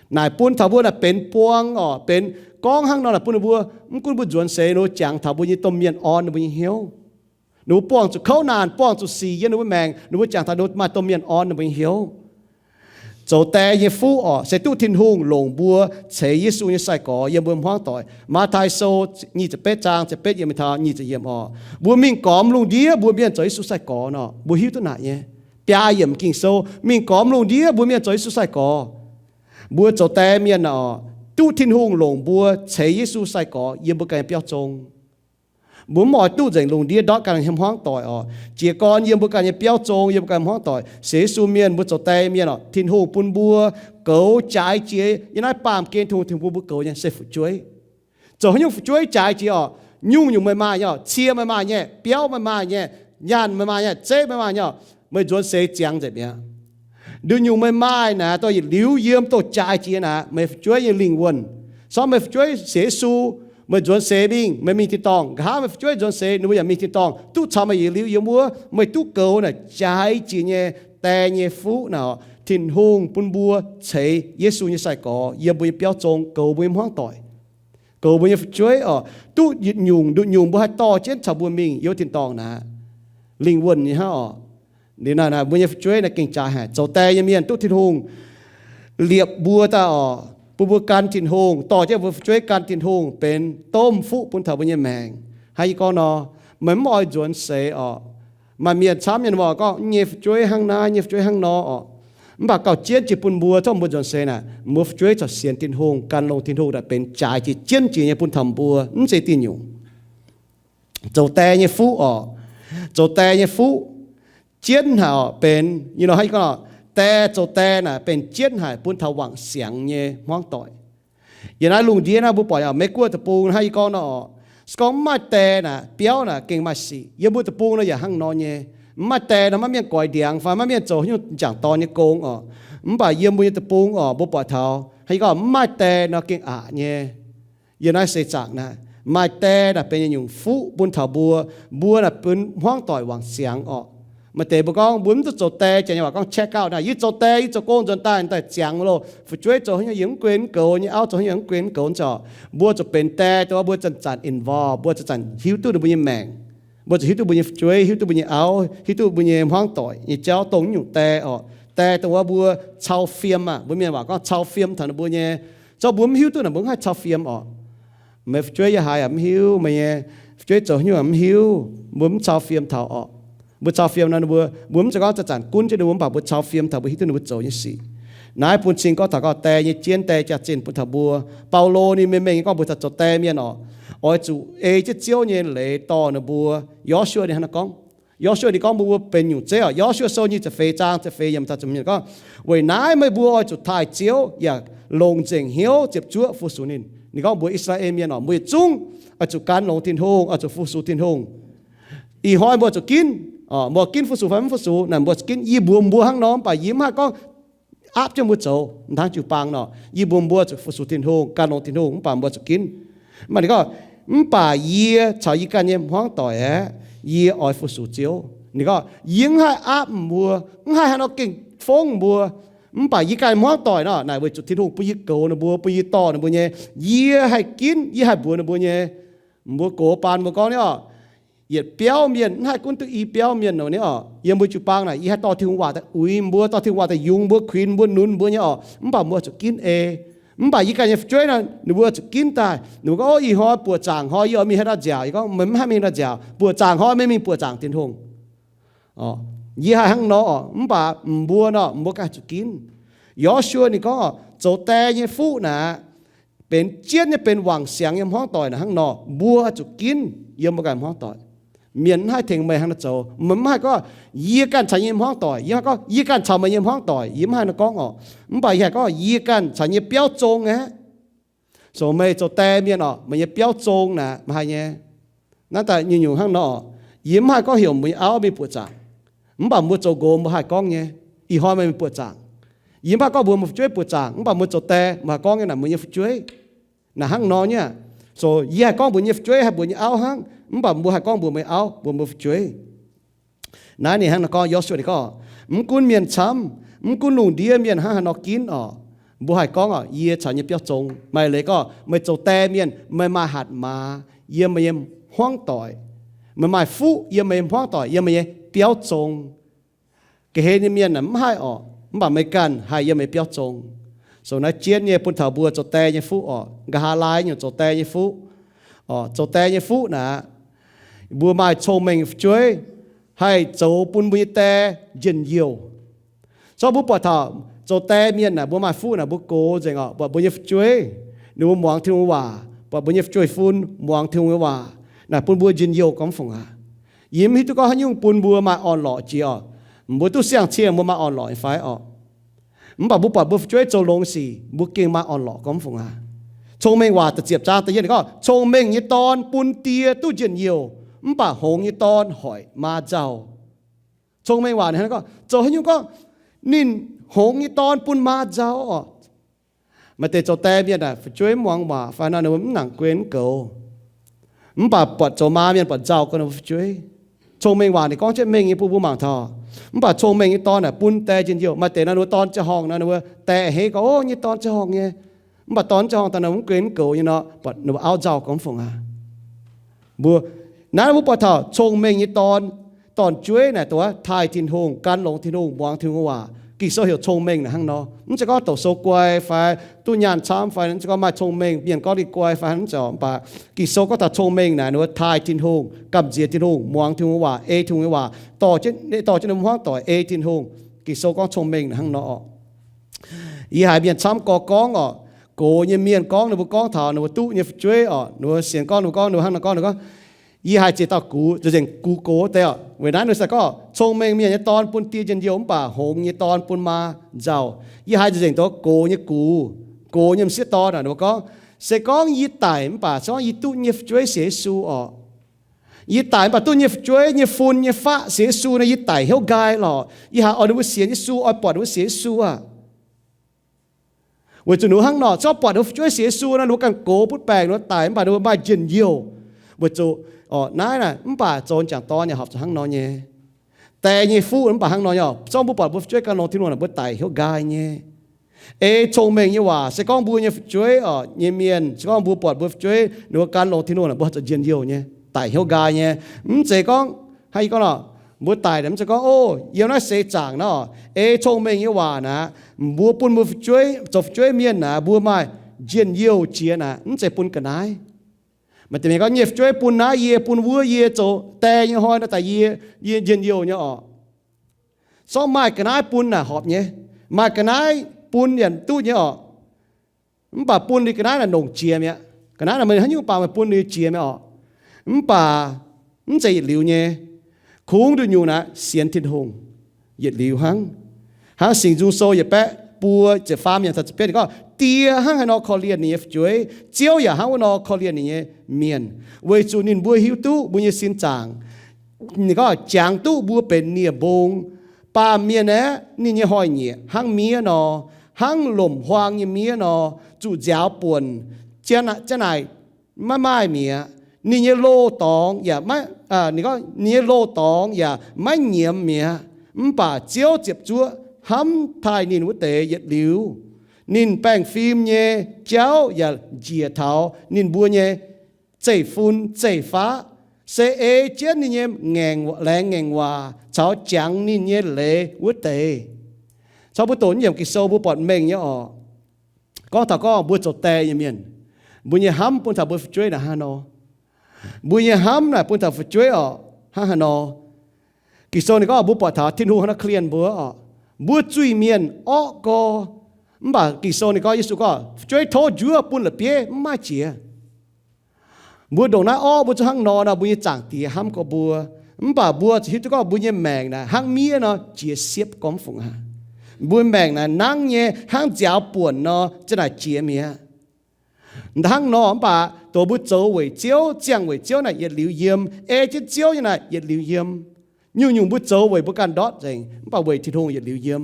Naaic bun taux mbuo naaic benx buang oc, benx gorngv hnangv nor naaic bun ninh mbuo, mv gunv mbuo nzuonx seix ninh mbuo jangx taux mbuo nyei domh mienh orn ninh mbuo nyei hnyouv. Ninh mbuo buangh zuqc kouv naanc, buangh zuqc sic yiem ninh mbuo maengc, ninh mbuo jangx taux ninh mbuo maaih domh mienh orn ninh mbuo nyei hnyouv. Zoux die nyei fuqv oc, se duqv Tin-Hungh longc mbuo ceix Yesu nyei sai-gorx yiem mbuo hmuangv doic. Matv^taai Sou nyic ziepc betv zaang ziepc betv yiemc taux nyic ziepc yiemc oc. Mbuo mingh gormx lungh ndiev mbuo mienh zoux Yesu sai-gorx nor, mbuo hiuv duqv naaic nyei. Biaa yiemc Ging-Sou, mingh gormx lungh ndiev mbuo mienh zoux Yesu sai-gorx. Mbuo zoux die mienh oc, duqv Tin-Hungh longc mbuo ceix Yesu sai-gorx yiem mbuo ganh nyei biauv zong. Mbuo mv oix duqv nzengc lungh ndiev ndortv ganh nyei hmuangv doic oc. Jiez gorn yiem mbuo ganh nyei biauv zong, yiem mbuo ganh hmuangv doic, sienx Yesu mienh, mbuo zoux die mienh oc, Tin-Hungh bun mbuo goux jaaix jiex yiem naaiv baamh gen Tin-Hungh, Tin-Hungh bun mbuo goux nyei se fu'jueiv. Zoux haaix nyungc fu'jueiv jaaix jiex oc, nyungc-nyungc meih maaih nyei oc, cie meih maaih nyei, biauv meih maaih nyei, nyaanh meih maaih nyei, zeiv meih maaih nyei oc, meih nzuonx seix ziangx nzengc mi'aqv. Nduqc nyungc meih maaih naaic, dongh yietc liuz yiem dongh jaaix jiex naaic, meih fu'jueiv nyei lingh wuonh. Sorng meih fu'jueiv sienx Yesu, meih nzuonx seix mingh, meih mingh tin-dorngh. Nqa'haav meih fu'jueiv nzuonx seix, ninh mbuo yaac mingh tin-dorngh, duqv caux meih yietc liuz yiem wuov, meih duqv goux naaic jaaix jiex nyei die nyei fuqv naaic. Tin-Hungh bun mbuo ceix Yesu nyei sai-gorx yiem mbuo nyei biauv zong goux mbuo nyei hmuangv doic, goux mbuo nyei fu'jueiv oc. Duqv yietc nyungc nduqc nyungc mbuo haih dorh jienv caux mbuo mingh yiem tin-dorngh naaic, lingh wuonh nyei hnangv oc. Liuz naaic, naaic mbuo nyei fu'jueiv naaic gengh jaaix haic. Zoux die nyei mienh duqv Tin-Hungh liepc mbuo daaih oc, bun mbuo gan Tin-Hungh, dorh jienv mbuo fu'jueiv gan Tin-Hungh benx domh fuqv bun taux mbuo nyei maengc. Hnangv yie gorngv nor, meih mv oix nzuonx seix oc. Maaih mienh camv nyei mbuo gorngv, nyei fu'jueiv hnangv naaiv, nyei fu'jueiv hnangv nor oc. Mv baac gauh jienv jiex bun mbuo, tov mbuo nzuonx seix naaic, mbuo fu'jueiv corc sienx Tin-Hungh, gan longx Tin-Hungh daaih benx jaaix jiex, jienv jiex nyei bun taux mbuo, mv zeiz diuh nyungc. Zoux die nyei fuqv oc. Zoux die nyei fuqv jienv haic oc, benx, ih hnoi hnangv yie gorngv, die, zoux die naaic benx jienv haic bun taux wangc siangx nyei hmuangv doic. Yiem naaiv lungh ndiev naaiv mbuo buatc oc, Meiv-Guoqv deic-bung hnangv yie gorngv nor oc, se gorngv mv maaih die naaic, biauv naaic gengh maaih sic. Yiem mbuo deic-bung nor yaac hnangv nor nyei. Mv maaih die nor maiv mienh goix ndiangx fai maiv mienh zoux haaix nyungc m'jangc dorn nyei gong oc. Mv baac yiem mbuo nyei deic-bung oc, mbuo buatc taux hnangv yie gorngv, mv maaih die nor gengh aqc nyei. Yiem naaiv seix zaangc naaic, maaih die naaic benx yietc nyungc fuqv bun taux mbuo. Mbuo naaic benx hmuangv doic wangc siangx oc. Maaih deix mbuo gorngv mbuo mv duqv zoux die, janx nyei waac gorngv check out naaic, yie zoux die, yie zoux gong nzuonx daaih, daaih ziangx loh, fu'jueiv zoux haaix nyungc yie mv guen mv goux, nyei auv zoux haaix nyungc yie mv guen mv goux, mv zeiz oc. Mbuo zuqc benx die dongh wuov mbuo zanc-zanc involve, mbuo zanc-zanc hiuv duqv ninh mbuo nyei maengc. Mbuo zuqc hiuv duqv mbuo nyei fu'jueiv, hiuv duqv mbuo nyei auv, hiuv duqv mbuo nyei hmuangv doic nyei jauv dongh nyungc die oc. Die dongh wuov mbuo cau fiem aqv. Mbuo mienh waac gorngv cau fiem taux ninh mbuo nyei. Zorqv mbuo mv hiuv duqv naaic mbuo mv haih cau fiem oc. Meih fu'jueiv yiem haaix yaac mv hiuv, meih nyei fu'jueiv zoux haaix nyungc yaac mv hiuv, mbuo mv cau fiem taux oc. Mbuo cau fiem nor, mbuo, mbuo mv zeiz gorngv zanc-zanc gunv jienv ninh mbuo, mv baac mbuo cau fiem taux mbuo hiuv duqv ninh mbuo zoux nyei sic. Naaiv bun cing gorngv taux gorngv die nyei jienv, die jaax-zinh bun taux mbuo. Baulo ninh mengh mengh nyei gorngv mbuox taux zoux die mienh oc, oix zuqc ei jienv Ziouv nyei leiz dorh ninh mbuo. Yo^su^waa ninh hnangv naaiv gorngv. Yo^su^waa ninh gorngv mbuo, mbuo benx nyungc zeiv oc. Yo^su^waa Sou nyic ziepc feix zaang ziepc feix yiemc taux ziepc hmz gorngv, weic naaiv meih mbuo oix zuqc taaih Ziouv yaac longc nzengc hnyouv ziepc zuoqv fu-sux ninh. Ninh gorngv mbuox I^saa^laa^en Mienh oc, mbuo yietc zungv oix zuqc gan longx Tin-Hungh, oix zuqc fu-sux Tin-Hungh. Ih hnoi mbuo zuqc ginv, mbuo ginv fu-sux fai mv fu-sux naaic, mbuo zuqc ginv. Yie mbuox mbuo hnangv nor, mv baac yie mv haih gorngv aapv jienv mbuo zoux. Mv hnangv jiu-baang nor, yie mbuo, mbuo zuqc fu-sux Tin-Hungh, gan longx Tin-Hungh, mv baac mbuo zuqc ginv. Mv baac ninh gorngv, mv baac yie caux yie ganh nyei hmuangv doic aeqv, yie oix fu-sux Ziouv. Ninh gorngv, yie mv haih aapv mbuo, mv haih haaix nor gengh fongv mbuo. Mv baac yie ganh hmuangv doic nor, naaic weic zuqc Tin-Hungh bun yie goux ninh mbuo, bun yie dorh ninh mbuo nyei. Yie haih ginv, yie haih mbuox ninh mbuo nyei. Mbuo gox baan mbuo gorngv nyei oc, yietc biauv mienh, mv haih gunv duqv i biauv mienh nor nyei oc, yiem mbuo jiu-baang naaic, yie haih dorh Tin-Hungh waac daaih uix mbuo, dorh Tin-Hungh waac daaih yungz mbuo, kuinx mbuo, nunz mbuo nyei oc. Mv baac mbuo zuqc ginv ei. Mv baac yie ganh nyei fu'jueiv nor, ninh mbuo zuqc ginv daaih. Ninh mbuo gorngv, ov, ih hnoi buoqc zaangc hnoi yie oix mingh haaix dauh nziaauc? Yie gorngv, meih mv haih mingh haaix dauh nziaauc. Buoqc zaangc hnoi meih mingh buoqc zaangc Tin-Hungh. Yie haih hnangv nor oc, mv baac mbuo nor, mbuo ganh zuqc ginv. Yo^su^waa ninh gorngv, zoux die nyei fuqv naaic, benx jienv nyei, benx wangc siangx nyei hmuangv doic naaic hnangv nor, mbuo zuqc ginv yiem mbuo ganh hmuangv doic. Mienh mv haih tengx meih hnangv nor zoux. Meih mv haih gorngv, yie ganh caux yie nyei hmuangv doic, yie gorngv, yie ganh caux meih nyei hmuangv doic. Yie mv haih nor gorngv oc. Mv baac yie haih gorngv, yie ganh caux nyei biauv zong aqv. So meih zoux die mienh oc, meih nyei biauv zong naaic, meih haih nyei. Naaiv daaih nyungc-nyungc hnangv nor oc. Yie mv haih gorngv heuc mbuo nyei auv mingh buoqc zaangc. Mv baac mbuo zoux nqox mbuo haih gorngv nyei, ih hnoi meih mingh buoqc zaangc. Yie mv haih gorngv mbuox meih fu'jueiv buoqc zaangc, mv baac mbuo zoux die mbuo haih gorngv nyei naaic, mbuo nyei fu'jueiv naaic hnangv nor nyei. So yie haih gorngv mbuox nyei fu'jueiv, haih mbuox nyei auv hnangv, mv baac mbuo haih gorngv mbuox meih auv, mbuox meih fu'jueiv. Naaiv ninh hnangv nor gorngv, Yo^su^waa ninh gorngv, mv gunv mienh camv, mv gunv lungh ndiev mienh hnangv haaix nor ginv oc, mbuo haih gorngv oc, yie caux nyei biauv zong. Maaih leiz gorngv meih zoux die mienh, meih maaih hatc maaz yiem meih nyei hmuangv doic. Meih maaih fuqv yiem meih nyei hmuangv doic, yiem meih nyei biauv zong. Ga'hlen nyei mienh naaic mv haih oc, mv baac meih ganh haih yiem meih biauv zong. So naaiv jienv nyei bun taux mbuo zoux die nyei fuqv oc, nqa'haav laai nyungc zoux die nyei fuqv. Zoux die nyei fuqv naaic, mbuo maaih cong-mengh fu'jueiv haih zoux bun mbuo nyei die njien-youh. Zorqv mbuo buatc taux zoux die mienh naaic, mbuo maaih fuqv naaic, mbuo gox nzengc oc, buatc mbuo nyei fu'jueiv ninh mbuo muangx Tin-Hungh waac, buatc mbuo nyei fu'jueiv-fun muangx Tin-Hungh nyei waac, naaic bun mbuo njien-youh gormx fungc aqv. Yie mv hiuv duqv gorngv haaix nyungc bun mbuo maaih orn-lorqc jiex oc. Mbuo duqv siang-cienh mbuo maaih orn-lorqc nyei fai oc? Mv baac mbuo buatc mbuo fu'jueiv zoux longx sic, mbuo gengh maaih orn-lorqc gormx fungc aqv. Cong-Mengh Waac da'ziepc zaang da'yietv ninh gorngv, cong-mengh nyei dorn bun die duqv njien-youh, mv baac hngongx nyei dorn hoic maa nzauh. Cong-Mengh Waac ninh gorngv, zoux haaix nyungc gorngv ninh hngongx nyei dorn bun maa nzauh oc. Maaih deix zoux die mienh aah, fu'jueiv mv muangx waac fai nor, ninh mbuo mv nangc guen mv goux. Mv baac buatc zoux maa mienh buatc nzauh gorngv ninh mbuo fu'jueiv. Cong-Mengh Waac ninh gorngv jienv mengh nyei bun mbuo mangc taux. Mv baac cong-mengh nyei dorn aah, bun die njien-youh. Maaih deix nor ninh mbuo dorn ziangh horngh nor, ninh mbuo die a'hneiv gorngv, ov, nyei dorn ziangh horngh nyei. Mv baac dorn ziangh horngh daaih nor mv guen mv goux nyei nor, buatc ninh mbuo auv nzauh gormx fungc aqv. Mbuo, naaiv mbuo buatc taux cong-mengh nyei dorn, dorn-jueiv naaic dongh taaih Tin-Hungh, gan longx Tin-Hungh, muangx Tin-Hungh waac. Ging-Sou heuc cong-mengh naaic hnangv nor. Mv zeiz gorngv doqc sou guai fai duqv nyaanh camv fai, mv zeiz gorngv maaih cong-mengh mienh gorngv ninh guai fai, mv zeiz oc. Mv baac Ging-Sou gorngv taux cong-mengh naaic ninh mbuo taaih Tin-Hungh, gamh nziex Tin-Hungh, muangx Tin-Hungh waac, ei Tin-Hungh nyei waac, dorh jienv, dorh jienv ninh mbuo hmuangv doic ei Tin-Hungh. Ging-Sou gorngv cong-mengh naaic hnangv nor oc. Yie haiz mienh camv gorx gorngv oc, gox nyei mienh gorngv ninh mbuo gorngv taux ninh mbuo duqv nyei fu'jueiv oc, ninh mbuo sienx gorngv ninh mbuo gorngv ninh mbuo hnangv nor gorngv ninh gorngv, yie haiz ziex dauh gux, nzengc gux gox deix oc. Weic naaiv ninh se gorngv, cong-mengh mienh nyei dorn bun die njien-youh, mv baac hngongx nyei dorn bun maa nzauh. Yie haiz nzengc dongh gox nyei gux, gox nyei m'sieqv dorn aah, ninh mbuo gorngv, se gorngv yie daic mv baac se gorngv yie duqv nyei fu'jueiv sienx Yesu oc. Yie daic mv baac duqv nyei fu'jueiv nyei fun nyei faqv sienx Yesu nor, yie daic hnyouv nqaai lorqc. Yie haiz oix ninh mbuo sienx Yesu, oix buatc ninh mbuo sienx Yesu aah. Weic zuqc ninh mbuo hnangv nor, se gorngv buatc ninh mbuo fu'jueiv sienx Yesu nor, ninh mbuo ganh gox butv baengc, ninh mbuo daic mv baac ninh mbuo maaih njien-youh. Weic zuqc, orqc, naaiv naaic mv baac zoux m'jangc dorn yaac horpc zuqc hnangv nor nyei. Die nyei fuqv mv baac hnangv nor nyei oc. Se gorngv mbuo buatc mbuo fu'jueiv gan longx Tin-Hungh naaic, mbuo daic hnyouv nqaai nyei. Ei cong-mengh nyei waac, se gorngv mbuo nyei fu'jueiv oc, nyei mienh, se gorngv mbuo buatc mbuo fu'jueiv ninh mbuo gan longx Tin-Hungh naaic, mbuo horpc zuqc njien-youh nyei, daic hnyouv nqaai nyei. Mv zeiz gorngv, hnangv yie gorngv lorqc, mbuo daic naaic mv zeiz gorngv, o, yiem naaiv seix zaangc nor, ei cong-mengh nyei waac naaic, mbuo bun mbuo fu'jueiv, zoux fu'jueiv mienh naaic, mbuo maaih njien-youh jiex naaic, mv zeiz bun ga'naaiv. Maaih deix mienh gorngv nyei fu'jueiv bun naaiv yie, bun wuov yie, zoux die nyei hnoi nor daaih yie, yie njien-youh nyei orqc. Se gorngv maaih ga'naaiv bun naaic horpc nyei. Maaih ga'naaiv bun yaac duqv nyei orqc. Mv baac bun liuz ga'naaiv naaic longc jiex mi'aqv. Ga'naaiv naaic meih haaix nyungc baac meih bun liuz jiex mi'aqv orqc. Mv baac mv zeiz yietc liuz nyei. Kungx nduqc nyungc naaic sienx Tin-Hungh yietc liuz hnangv. Hnangv Singx Nzung Sou yietc baeqv buo ziepc faam yiemc taux ziepc betv ninh gorngv, die hnangv haaix nor korv-lienh ninh nyei fu'jueiv, Ziouv yaac hnangv wuov nor korv-lienh ninh nyei mienh, weic zuqc ninh mbuo hiuv duqv mbuo nyei sin zaangc. Ninh gorngv jangx duqv mbuo benx nie-mbung, Baamh mienh aeqv, ninh nyei hnoi-nyieqc hnangv miev nor, hnangv lomc huaang nyei miev nor, zuqc nziaaux buonc, ziang naaic maiv maaih mi'aqv. Ninh nyei loz-dorngx yaac maiv, ninh nyei loz-dorngx yaac maiv nyiemz mi'aqv. Mv baac Ziouv ziepc zuoqv hnamv taaih ninh wuov deix yietc liuz. Ninh baengh fim nyei jauv yaac njiec taux ninh mbuo nyei zeiv-fun zeiv-faqv, se ei jienv ninh nyei ngaengc, laengz ngaengc waac caux jangx ninh nyei leiz wuov deix. Caux mbuo doqc naaiv yiemc Ging-Sou mbuo buatc mengh nyei orqc. Gorngv taux gorngv mbuo zoux die nyei mienh, mbuo nyei hnamv bun taux mbuo fu'jueiv naaic hnangv haaix nor? Mbuo nyei hnamv naaic bun taux fu'jueiv orqc hnangv haaix nor? Ging-Sou ninh gorngv mbuo buatc taux Tin-Hungh hnangv nor korv-lienh mbuo orqc. Mbuo zuiz-mienh orqv gorx. Mv baac Ging-Sou ninh gorngv, Yesu gorngv fu'jueiv tov njuov bun la'bieiv mv maaih jiex. Mbuo ndongc naaiv orqv mbuo zungv hnangv nor nor, mbuo nyei Zaangc Diex hnamv gorx mbuo. Mv baac mbuo zuqc hiuv duqv gorngv mbuo nyei maengc naaic hnangv miev nor jiex siepv gormx fungc aqv. Mbuo maengc naaic nangv nyei hnangv nziaaux buonc nor ziang naaic jiex mi'aqv. Hnangv nor mv baac dongh mbuo zoux weic Ziouv, ziangh weic Ziouv naaic yietc liuz yiem, ei jienv Ziouv nyei naaic yietc liuz yiem. Nyungc-nyungc mbuo zoux weic mbuo ganh ndortv nzengc, mv baac weic Tin-Hungh yietc liuz yiem.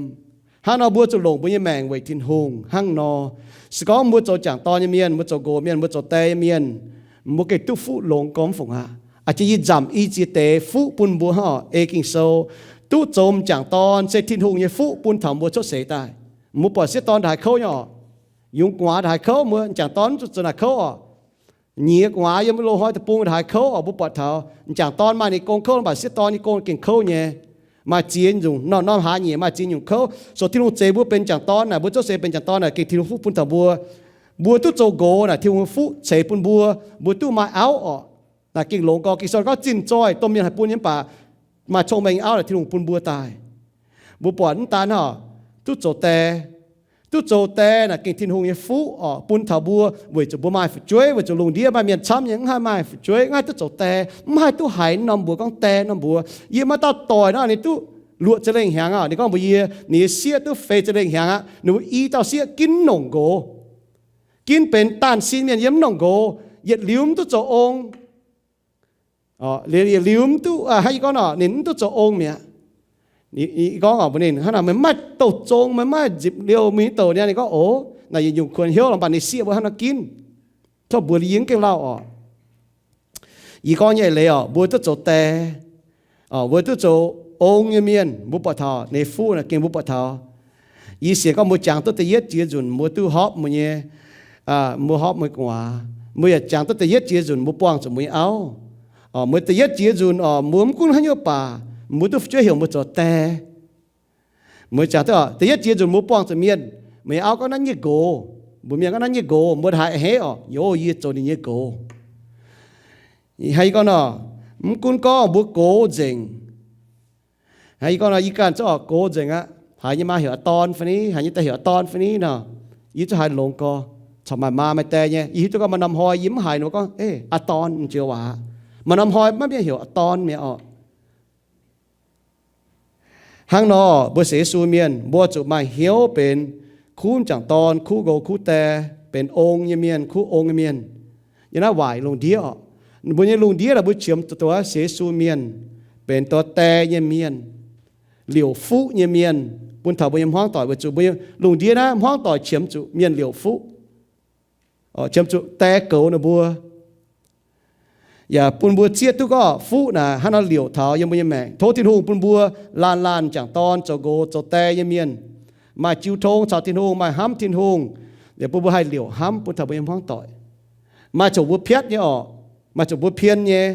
Hnangv nor mbuo zuqc longc mbuo nyei maengc weic Tin-Hungh hnangv nor. Se gorngv mbuo zoux m'jangc dorn nyei mienh, mbuo zoux nqox mienh, mbuo zoux die nyei mienh, mbuo gengh duqv fuqv longx gormx fungc aqv. A'jang yie nzamc i ziex deix fuqv bun mbuo hnangv orqc. Ei Ging-Sou duqv zoux m'jangc dorn se Tin-Hungh nyei fuqv bun taux mbuo cuotv seix daaih. Mbuo buatc sieqv dorn ndongc haaix kouv nyei orqc. Yungz gu'nguaaz ndongc haaix kouv, mbuo m'jangc dorn zuqc zoux naaic kouv orqc. Nyiex gu'nguaaz yiem loz-hnoi deic-bung ndongc haaix kouv orqc, mbuo buatc taux m'jangc dorn maaih ninh gong kouv, mv baac sieqv dorn nyei gong gengh kouv nyei. Maaih ziex nyungc, norm-norm hlaax nyeic maaih ziex nyungc kouv. So Tin-Hungh zeix mbuo benx m'jangc dorn naaic, mbuo cuotv seix benx m'jangc dorn naaic gengh Tin-Hungh fuqv bun taux mbuo. Mbuo duqv zoux nqox naaic Tin-Hungh fuqv ceix bun mbuo, mbuo duqv maaih auv orqc. Naaic gengh longx gorx. Ging-Sou gorngv zinh zoih domh mienh haih bun nyei, mv baac maaih cong-mengh nyei auv naaic Tin-Hungh bun mbuo daaih. Mbuo buatc mv daan hnangv duqv zoux die, duqv zoux die naaic gengh Tin-Hungh nyei fuqv orqc, bun taux mbuo weic zuqc mbuo maaih fu'jueiv, weic zuqc lungh ndiev maaih mienh camv nyei mv haih maaih fu'jueiv, mv haih duqv zoux die, mv haih duqv haiz norm mbuox gorngv die norm mbuox. Yie maiv dauh doic nor ninh duqv luoqc ziepc lengh hnyangx aqv. Ninh gorngv mbuox yie, ninh nyei sieqv duqv feix ziepc lengh hnyangx aqv, ninh mbuo i dauh sieqv ginv nongc nqox, ginv benx daanh sin mienh yiem mv nongc nqox, yietc liuz mv duqv zoux ong. Yietc liuz mv duqv, hnangv yie gorngv nor, ninh mv duqv zoux ong mi'aqv. Yie gorngv orqc mbuox ninh, hnangv naaic meih maiv maaih douh zong, meih maiv maaih nzipc liouh mingh douc niaa. Ninh gorngv, o, naaic yietc nyungc kuonx hnyouv lorqc, mv baac ninh sieqv mbuo hnangv nor ginv. Tov mbuox yie mv gengh lauh orqc. Yie gorngv nyei eix leiz orqc, mbuo duqv zoux die, mbuo duqv zoux ong nyei mienh, mbuo buatc taux ninh fuqv naaic gengh mbuo buatc taux. Yie sienx gorngv mbuo jangx duqv da'yietv jiex nzunc mbuo duqv hopv mbuo nyei, mbuo hopv mbuo gu'nguaaz. Mbuo yaac jangx duqv da'yietv jiex nzunc mbuo buangh zuqc mbuo nyei auv. Mbuo da'yietv jiex nzunc orqc, mbuo mv gunv haaix nyungc baac mbuo duqv fu'jueiv heuc mbuo zoux die. Mbuo jangx duqv da'yietv jiex nzunc mbuo buangh zuqc mienh, meih nyei auv gorngv naaiv nyei nqox, mbuo mienh gorngv naaiv nyei nqox, mbuo haiz a'hneiv orqc, yie, yie zoux ninh nyei nqox. Hnangv yie gorngv nor, mv gunv gorngv mbuo gox nzengc, hnangv yie gorngv nor, yie ganh zungv orqc gox nzengc aqv. Haiz nyei maa heuc a'dorn fai ni, haiz nyei daaih heuc a'dorn fai ni nor, yie zungv haiz longx gorx. Corc maaih maa maaih die nyei, yie hiuv duqv gorngv maaih norm hnoi yie mv haiz ninh mbuo gorngv, Ei, a'dorn, m'njeuv waac. Maaih norm hnoi maiv mienh heuc a'dorn mi'aqv orqc. Hnangv nor, mbuo sienx Yesu mienh, mbuo zuqc maaih hnyouv benx kuv m'jangc dorn, kuv nqox, kuv die, benx ong nyei mienh, kuv ong nyei mienh. Yiem naaiv waaic lungh ndiev orqc, mbuo nyei lungh ndiev naaic mbuo qiemx zuqc sienx Yesu mienh benx die nyei mienh, liouc fuqv nyei mienh, bun taux mbuo nyei hmuangv doic. Weic zuqc mbuo nyei lungh ndiev naaiv hmuangv doic qiemx zuqc mienh liouc fuqv, qiemx zuqc die goux ninh mbuo. Yaac bun mbuo zieqv duqv gorngv fuqv naaic hnangv nor liouc taux yiem mbuo nyei maengc. Tov Tin-Hungh bun mbuo laanh laanh m'jangc dorn zoux nqox zoux die nyei mienh, maaih jiu tong caux Tin-Hungh, maaih hnamv Tin-Hungh, yaac bun mbuo haih liouc hnamv bun taux mbuo nyei hmuangv doic. Maaih zoux mbuo piatv nyei orqc, maaih zoux mbuo pien nyei,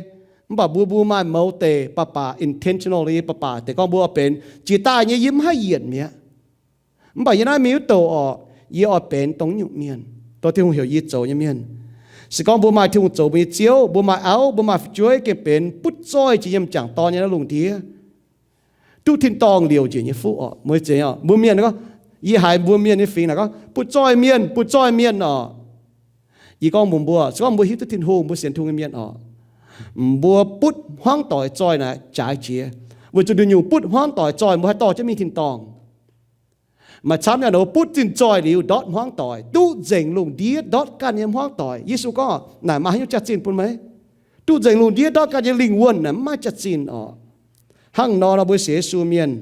mv baac mbuo, mbuo maaih mouz deic baac baac, intentionally baac baac deix gorngv mbuo oix benx jiex daaih nyei yie mv haih yienc mi'aqv. Mv baac yie naaiv mingh wuov douc orqc, yie oix benx dongh nyungc mienh, dongh Tin-Hungh heuc yie zoux nyei mienh. Se gorngv mbuo maaih Tin-Hungh zoux mbuo nyei Ziouv, mbuo maaih auv, mbuo maaih fu'jueiv, gengh benx butv zoih jiex yiem m'jangc dorn nyei naaiv lungh ndiev, duqv tin-dorngh liouc njiec nyei fuqv orqc. Mbuo ziex, mbuo mienh gorngv, yie haiz mbuo mienh nyei fingx naaic gorngv butv zoih mienh, butv zoih mienh orqc. Yie gorngv mbuox mbuo, se gorngv mbuo hiuv duqv Tin-Hungh, mbuo sienx Tin-Hungh nyei mienh orqc, mbuo butv hmuangv doic zoih naaic jaaix jiex. Weic zuqc nduqc nyungc butv hmuangv doic zoih mbuo haih dorh jienv mingh tin-dorngh. Maaih camv nyei nor butv zinh zoih liuz ndortv hmuangv doic, duqv nzengc lungh ndiev ndortv ganh nyei hmuangv doic. Yesu gorngv naaic maaih haaix nyungc jaax-zinh bun meih? Duqv nzengc lungh ndiev ndortv ganh nyei lingh wuonh naaic mv maaih jaax-zinh orqc. Hnangv nor nor mbuo sienx Yesu mienh,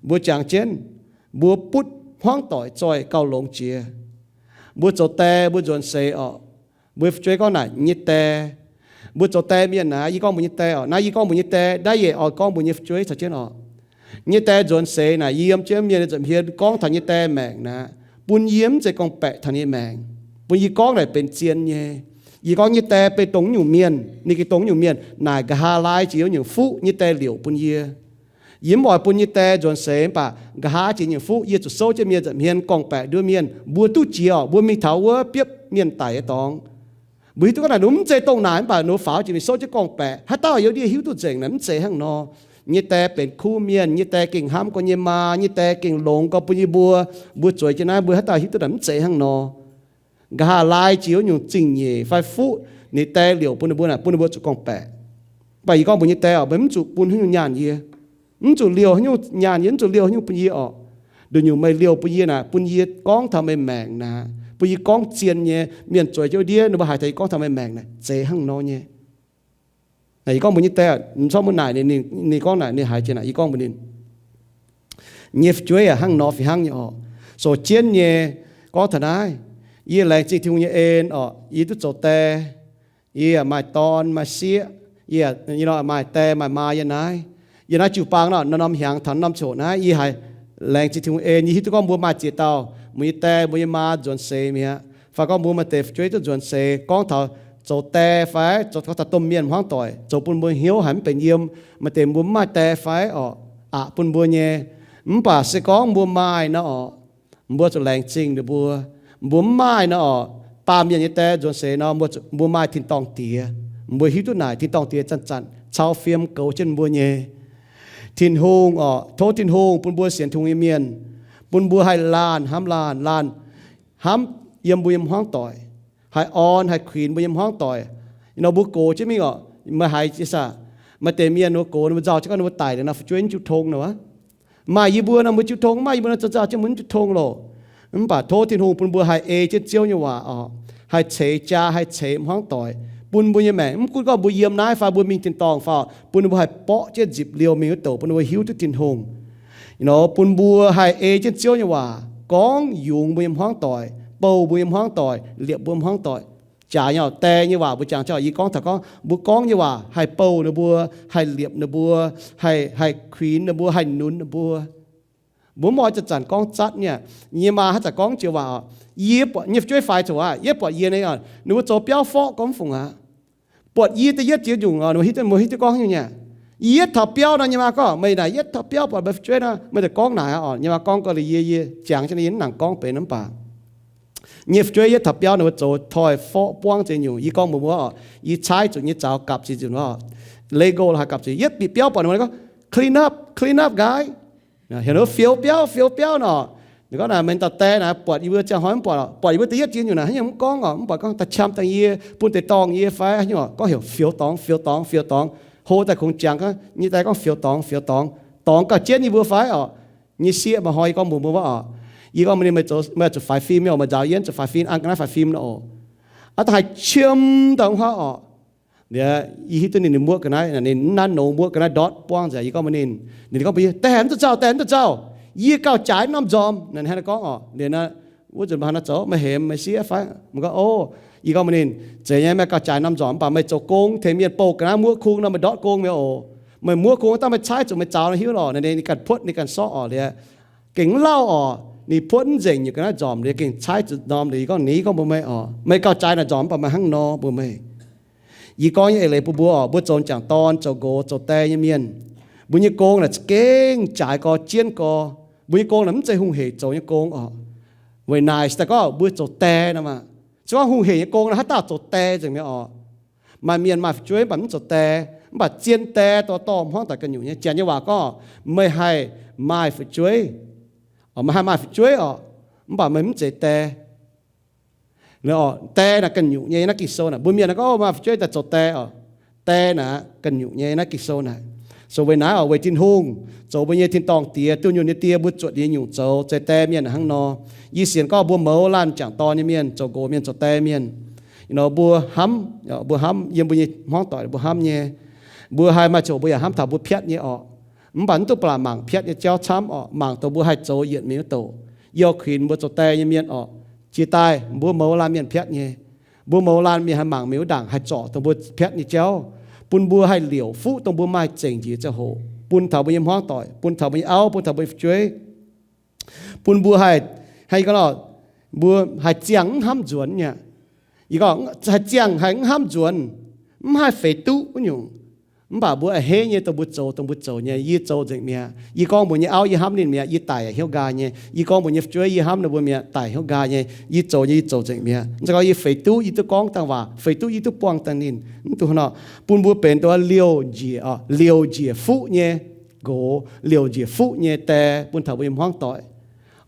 Mbuo jangx jienv, mbuo butv hmuangv doic zoih gauh longx jiex. Mbuo zoux die, mbuo nzuonx seix orqc, mbuo fu'jueiv gorngv naaic nyei die. Mbuo zoux die mienh naaic, yie gorngv mbuo nyei die orqc, naaiv yie gorngv mbuo nyei die, naaiv yie oix gorngv mbuo nyei fu'jueiv caux jienv orqc. Nyei die nzuonx seix naaic, yiem jienv mienh nza'hmien gorngv taux nyei die maengc naaic, bun yie mv zeiz gorngv-baeqc taux ninh nyei maengc, bun yie gorngv naaic benx zien nyei. Yie gorngv nyei die benx dongh nyungc mienh, ninh gengh dongh nyungc mienh naaic, nqa'haav laai jiex wuov nyungc fuqv nyei die liouc bun yie. Yie mv oix bun nyei die nzuonx seix mv baac nqa'haav jiex nyungc fuqv, yie zuqc souv jienv mienh nza'hmien gorngv-baeqc nduov mienh, mbuo duqv jiex orqc, mbuo mingh taux wuov biopv mienh daic nyei dorngx. Mbuo hiuv duqv gorngv naaic, mv zeiz dongh naaic mv baac ninh faaux jiex mingh souv jienv gorngv-baeqc. Haaix dauh yiem ndiev hiuv duqv nzengc naaic, mv zeiz hnangv nor. Nyei die benx kuv mienh, nyei die gengh hnamv gorx nyei maa, nyei die gengh longx gorx bun yie mbuo. Mbuo zueiz jienv naaiv, mbuo haaix dauh hiuv duqv naaic, mv zeiz hnangv nor. Nqa'haav laai jiex wuov nyungc zingh nyeic fai fuqv ninh die liouc bun ninh mbuo naaic, bun ninh mbuo zuqc gorngv-baeqc. Mv baac yie gorngv mbuo nyei die orqc, meih mv zuqc bun haaix nyungc nyaanh yie. Mv zuqc liouh haaix nyungc nyaanh yie, mv zuqc liouh haaix nyungc bun yie orqc. Nduqc nyungc meih liouh bun yie naaic, bun yie gorngv taux meih maengc naaic, bun yie gorngv zien nyei, mienh zueiz jienv ndiev ninh mbuo haiz taux yie gorngv taux meih maengc naaic, zeiz hnangv nor nyei. Naaic yie gorngv mbuo nyei die, mv corc mbuo naaic ninh, ninh gorngv naaic ninh haiz jienv naaic, yie gorngv mbuo ninh nyei fu'jueiv yaac hnangv nor fih hnangv nyei orqc. Sou jienv nyei gorngv taux naaiv, yie laengz zingh Tin-Hungh nyei en orqc, yie duqv zoux die. Yie maaih dorn maaih sieqv, yie nor maaih die maaih maa yiem naaiv. Yiem naaiv jiu-baang nor, norm-norm hnyangx taux norm-norm ziangh hoc naaiv, yie haiz laengz zingh Tin-Hungh en, yie hiuv duqv gorngv mbuo maaih ziex dauh, mbuo nyei die, mbuo nyei maa nzuonx seix mi'aqv. Fai gorngv mbuo maaih deix fu'jueiv duqv nzuonx seix, gorngv taux zoux die fai zoux, gorngv taux domh mienh hmuangv doic, zoux bun mbuo hnyouv haiz mv benx yiem. Maaih deix mbuo mv maaih die fai orqc, aqc bun mbuo nyei. Mv baac se gorngv mbuo maaih nor orqc, mbuo zuqc laengz zingh ninh mbuo. Mbuo mv maaih nor orqc, baamh mienh nyei die nzuonx seix nor, mbuo maaih tin-dorngh Diex. Mbuo hiuv duqv naaic tin-dorngh Diex zanc-zanc cau fiem goux jienv mbuo nyei. Tin-Hungh orqc, tov Tin-Hungh bun mbuo sienx Tin-Hungh nyei mienh, bun mbuo haih laanh hnamv laanh, laanh hnamv yiem mbuo nyei hmuangv doic, haih orn haih kuinx mbuo nyei hmuangv doic. Nor mbuo gox jienv mingh orqc, meih haiz jiez saah, maaih deix mienh ninh mbuo gox ninh mbuo nzauh jienv gorngv ninh mbuo daic liuz nor fu'jueiv mv jiuv tong nor. Maaih yie mbuo nor mbuo jiuv tong, maaih yie mbuo nor nzauh jienv mbuo mv jiuv tong loh. Mv baac tov Tin-Hungh bun mbuo haih ei jienv Ziouv nyei waac orqc, haih ceix jaa, haih ceix hmuangv doic, bun mbuo nyei maengc, mv gunv gorngv mbuo yiem naaiv fai mbuo mingh tin-dorngh fai, bun ninh mbuo haih borqv jienv nzipc liouh mingh wuov douc, bun ninh mbuo hiuv duqv Tin-Hungh. Nor bun mbuo haih ei jienv Ziouv nyei waac gorngv yungz mbuo nyei hmuangv doic, bouh mbuo nyei hmuangv doic, liepc mbuo hmuangv doic. Jaax nyei orqc, die nyei waac mbuo jangx jienv orqc, yie gorngv taux gorngv mbuo gorngv nyei waac haih bouh ninh mbuo, haih liepc ninh mbuo, haih, haih kuinx ninh mbuo, haih nunz ninh mbuo. Mbuo mv oix zanc-zanc gorngv zatv nyei. Yie nyei maa haaix zanc gorngv jiex waac orqc, yie buatc nyei fu'jueiv faix zoqc aqv, yie buatc yie nyei orqc, ninh mbuo zoux biauv forqv gorngv mv fungc aqv. Buatc yie da'yietv ziex nyungc orqc, ninh mbuo hiuv duqv, mbuo hiuv duqv gorngv nyei. Yie yietv taux biauv nor, nyei maa gorngv, meih naaic yietv taux biauv buatc meih fu'jueiv nor, meih daaih gorngv naaic orqc. Nyei maa gorngv gau liuz yie, yie jangx jienv yie mv nangc gorngv benx mv baac nyei fu'jueiv yietv taux biauv ninh mbuo zoux toi forqv buangv ziex nyungc. Yie gorngv mbuo mbuo orqc, yie caaiv zuqc nyei zaux gapv ziex nyungc orqc, Lego la'haaix gapv ziex, yietv bieqc biauv buatc ninh mbuo gorngv, clean up, clean up, guy. Heuc ninh mbuo fioux biauv, fioux biauv nor. Ninh gorngv naaic, meih dauh die naaic buatc yie mbuo ziangh hnoi mv buatc orqc, buatc yie mbuo da'yietv ziex nyungc naaic haaix nyungc mv gorngv orqc, mv baac gorngv da'qam dangh yie, bun deix dorngh yie fai haaix nyungc orqc, gorngv heuc fioux dorngx, fioux dorngx, fioux dorngx. Hlo daaih kungx jangx, nyei die gorngv fioux dorngx, fioux dorngx, dorngx gauh jienv yie mbuo fai orqc. Nyei sieqv maaih hnoi yie gorngv mbuox mbuo wuov orqc, yie gorngv mbuox ninh, meih zuqc faix fim nyei orqc, meih nzaaux yienv zuqc faix fim an ga'naaiv faix fim nor oc. Aav dangh haaix qiemx daaih wuov orqc. Liuz yie hiuv duqv ninh, ninh muoqv ga'naaiv, ninh mv nanv nongx muoqv ga'naaiv ndortv buangv nzengc. Yie gorngv mbuox ninh, ninh gorngv mbuox yie, da'haaix mv zuqc nzauh, da'haaix mv zuqc nzauh, yie gauh jaaix norm nzormx. Naaiv ninh gorngv orqc. Liuz wuov nzunc mbuo haaix nor zoux, meih hemx meih sieqv fai? Meih gorngv, o, yie gorngv mbuox ninh, zeiz nyei, meih gauh jaaix norm nzormx, mv baac meih zoux gong tengx mienh bouh ga'naaiv muoqv kung nor, meih ndortv gong mi'aqv oc. Meih muoqv kung daaih meih caaiv zuqc meih zaux nor hiuv lorqc. Naaiv ninh ganh puotv ninh ganh sorqv orqc. Liuz gengh mv lauh orqc, ninh puotv mv nzengc nyungc ga'naaiv nzormx liuz gengh caaiv zuqc norm liuz. Yie gorngv, ninh gorngv mbuox meih orqc, meih gauh jaaix naaic nzormx mv baac meih hnangv nor mbuox meih. Yie gorngv nyei eix leiz bun mbuo orqc, mbuo zoux m'jangc dorn, zoux nqox, zoux die nyei mienh, mbuo nyei gong naaic za'gengh jaaix gorx, jienv gorx. Mbuo nyei gong naaic mv zeiz hungh hec zoux nyei gong orqc. Weic naaic se daaih gorngv mbuo zoux die nor maah. Se gorngv hungh hec nyei gong naaic haaix dauh zoux die nzengc mi'aqv orqc. Maaih mienh maaih fu'jueiv mv baac mv zoux die, mv baac zien die dorh dorh hmuangv doic ganh nyungc nyei. Janx nyei waac gorngv, meih haih maaih fu'jueiv, meih haih maaih fu'jueiv orqc, mv baac meih mv zeiz die. Die naaic ganh nyungc nyei, naaiv Ging-Sou naaic. Mbuo mienh naaic gorngv maaih fu'jueiv daaih zoux die orqc. Die naaic ganh nyungc nyei, naaiv Ging-Sou naaic. So weic naaiv orqc, weic Tin-Hungh zoux mbuo nyei tin-dorngh Diex, dunh yunh nyei die, mbuo zuotc ninh nyei nyungc zoux, zeiz die mienh hnangv nor. Yie sienx gorngv mbuo mouz laanh m'jangc dorn nyei mienh, zoux nqox mienh, zoux die mienh, nor mbuo hnamv, mbuo hnamv yiem mbuo nyei hmuangv doic mbuo hnamv nyei. Mbuo haih maaih ziangh hoc mbuo yaac hnamv taux mbuo piatv nyei orqc. Mv baac mv dungx ba'laqc mangc piatv nyei jauv camv orqc, mangc dongh mbuo haih zoux yietc mingh wuov douc. Yie oix kuinx mbuo zoux die nyei mienh orqc, jiex daaih mbuo mouz laanh mienh piatv nyei. Mbuo mouz laanh mienh haih mangc mingh wuov ndaangc, haih zorc dongh mbuo piatv nyei jauv, bun mbuo haih liouc fuqv dongh mbuo maaih zengc njiec ziangh hoc, bun taux mbuo nyei hmuangv doic, bun taux mbuo nyei auv, bun taux mbuo nyei fu'jueiv, bun mbuo haih, haih gorngv nor, mbuo haih ziangh mv hnamv nzuonx nyei. Yie gorngv haih ziangh haih mv hnamv nzuonx, mv haih feix duqv wuov nyungc. Mv baac mbuo a'hneiv nyei dongh mbuo zoux, dongh mbuo zoux nyei, yie zoux nzengc mi'aqv. Yie gorngv mbuox nyei auv yie hnamv ninh mi'aqv, yie daic hnyouv nqaai nyei. Yie gorngv mbuox nyei fu'jueiv yie hnamv ninh mbuo mi'aqv, daic hnyouv nqaai nyei. Yie zoux nyei, yie zoux nzengc mi'aqv. Mv zeiz gorngv yie feix duqv yie duqv gorngv dangh waac, feix duqv yie duqv buangh dangh ninh. Mv dungx hnangv nor. Bun mbuo benx dongh liouc njiec, liouc njiec fuqv nyei nqox, liouc njiec fuqv nyei die bun taux mbuo nyei hmuangv doic.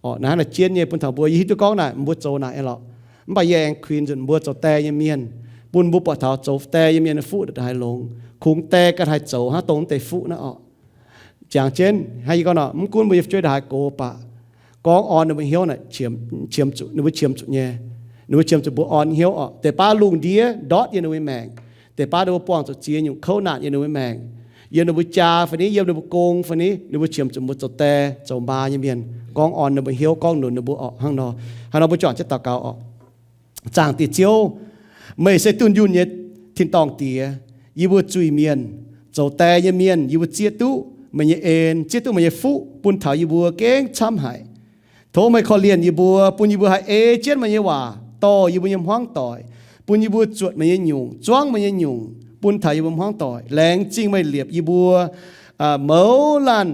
Orqc, naaiv hnangv naaiv jienv nyei bun taux mbuo, yie hiuv duqv gorngv naaic mbuo zoux naaic lorqc. Mv baac yie aengx kuinx nzunc mbuo zoux die nyei mienh, bun mbuo buatc taux zoux die nyei mienh fuqv ndongc haaix longx, kungx die ganh haih zoux hnangv dongh mv deix fuqv naaiv orqc. Jangx jienv hnangv yie gorngv nor, mv gunv mbuo nyei fu'jueiv ndongc haaix gox baac, gorngv orn ninh mbuo hnyouv naaic, qiemx zuqc, ninh mbuo qiemx zuqc nyei. Ninh mbuo qiemx zuqc mbuo orn hnyouv orqc. Deix baav lungh ndiev ndortv yiem ninh mbuo maengc. Deix baav ninh mbuo buangh zuqc ziex nyungc kouv naanc yiem ninh mbuo maengc, yiem ninh mbuo jaa fai ni, yiem ninh mbuo gong fai ni, ninh mbuo qiemx zuqc mbuo zoux die zoux maa nyei mienh gorngv orn ninh mbuo hnyouv, gorngv lunx ninh mbuo orqc. Hnangv nor, hnangv nor mbuo juangc jienv daux gaux orqc. Zaangc Diex Ziouv, meih se dunh yunh nyei tin-dorngh Diex. Yie mbuo zuiz-mienh, zoux die nyei mienh, yie mbuo zieqv duqv meih nyei en, zieqv duqv meih nyei fuqv bun taux yie mbuo gengh camv haic. Tov meih korv-lienh yie mbuo, bun yie mbuo haih ei jienv meih nyei waac dorh yie mbuo nyei hmuangv doic, bun yie mbuo zuotc meih nyei nyungc, zuangv meih nyei nyungc bun taux yie mbuo hmuangv doic. Laengz zingh meih liepc yie mbuo mouz laanh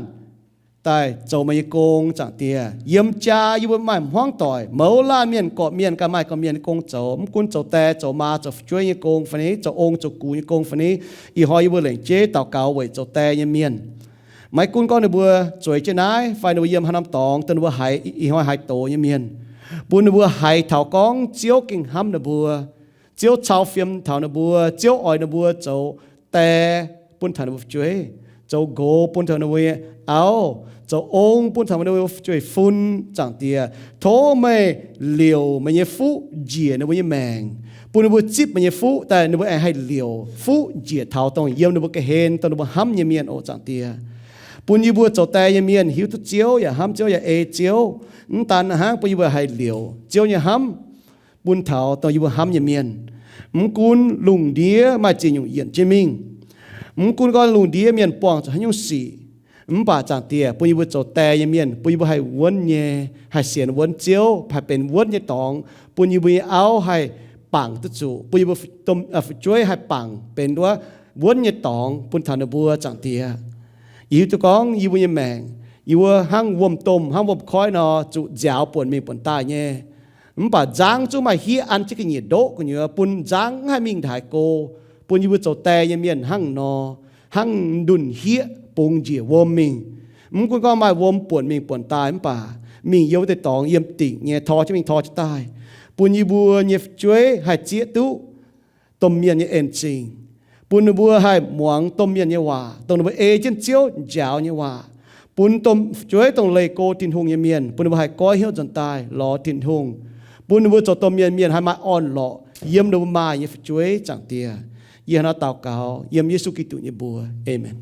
daaih zoux meih nyei gong, Zaangc Diex. Yiem jaa yie mbuo maaih hmuangv doic, mouz laanh mienh gorqv-mienh ganh maaih gorqv-mienh nyei gong zoux, mv gunv zoux die zoux maa, zoux fu'jueiv nyei gong fai ni, zoux ong zoux gux nyei gong fai ni. Ih hnoi yie mbuo lengc jeiv daux gaux weic zoux die nyei mienh. Maiv gunv gorngv ninh mbuo zueiz jienv naaiv fai ninh mbuo yiem haaix norm dorngx, dongh ninh mbuo haiz ih hnoi haaix doz nyei mienh, bun ninh mbuo haiz taux gorngv Ziouv gengh hnamv ninh mbuo. Ziouv cau fiem taux ninh mbuo. Ziouv oix ninh mbuo zoux die bun taux ninh mbuo fu'jueiv, zoux nqox bun taux ninh mbuo nyei auv, zoux ong bun taux ninh mbuo fu'jueiv-fun, Zaangc Diex. Tov meih liouc meih nyei fuqv njiec ninh mbuo nyei maengc, bun ninh mbuo zipv meih nyei fuqv daaih, ninh mbuo aengx haih liouc fuqv njiec taux dongh yiem ninh mbuo ga'hlen, dongh ninh mbuo hnamv nyei mienh oc, Zaangc Diex. Bun yie mbuo zoux die nyei mienh hiuv duqv Ziouv yaac hnamv Ziouv yaac ei Ziouv. Mv daan hnangv, bun yie mbuo haih liouc Ziouv nyei hnamv bun taux dongh yie mbuo hnamv nyei mienh. Mv gunv lungh ndiev maaih ziex nyungc yienc jienv mingh, mv gunv gorngv lungh ndiev mienh buangh zuqc haaix nyungc sic, mv baac Zaangc Diex, bun yie mbuo zoux die nyei mienh, bun yie mbuo haih wuonv nyei, haih sienx wuonv Ziouv, haih benx wuonv nyei dorngx, bun yie mbuo nyei auv haih bangc duqv zuqc, bun yie mbuo fu'jueiv haih bangc benx wuov wuonv nyei dorngx bun taux ninh mbuo, Zaangc Diex. Yie hiuv duqv gorngv yie mbuo nyei maengc, yie mbuo hnangv wuom-domh hnangv wuom-koiv nor, zuqc nziaaux buonc mingh buonc daaih nyei. Mv baac nzangv zungv maaih hiev an jienv ga'nyiec ndoqv gu'nyuoz, bun nzangv mv haih mingh ndongc haaix go. Bun yie mbuo zoux die nyei mienh hnangv nor, hnangv ndunh hiev bungx njiec wuom mingh. Mv gunv gorngv maaih wuom buonc mingh buonc daaih, mv baac mingh yiem wuov deix dorngx yiem dingc nyei, tor jienv mingh tor jienv daaih. Bun yie mbuo nyei fu'jueiv haih zieqv duqv domh mienh nyei en-zingh, bun ninh mbuo haih muangx domh mienh nyei waac, dongh ninh mbuo ei jienv Ziouv njaaux nyei waac, bun domh fu'jueiv dongh leih go Tin-Hungh nyei mienh, bun ninh mbuo haih goiv hnyouv nzuonx daaih lorz Tin-Hungh, bun ninh mbuo zoux domh mienh mienh haih maaih orn-lorqc yiem ninh mbuo maaih nyei fu'jueiv, Zaangc Diex. Yie hnangv naaiv daux gaux yiem Yesu Giduc nyei mbuox, aamen.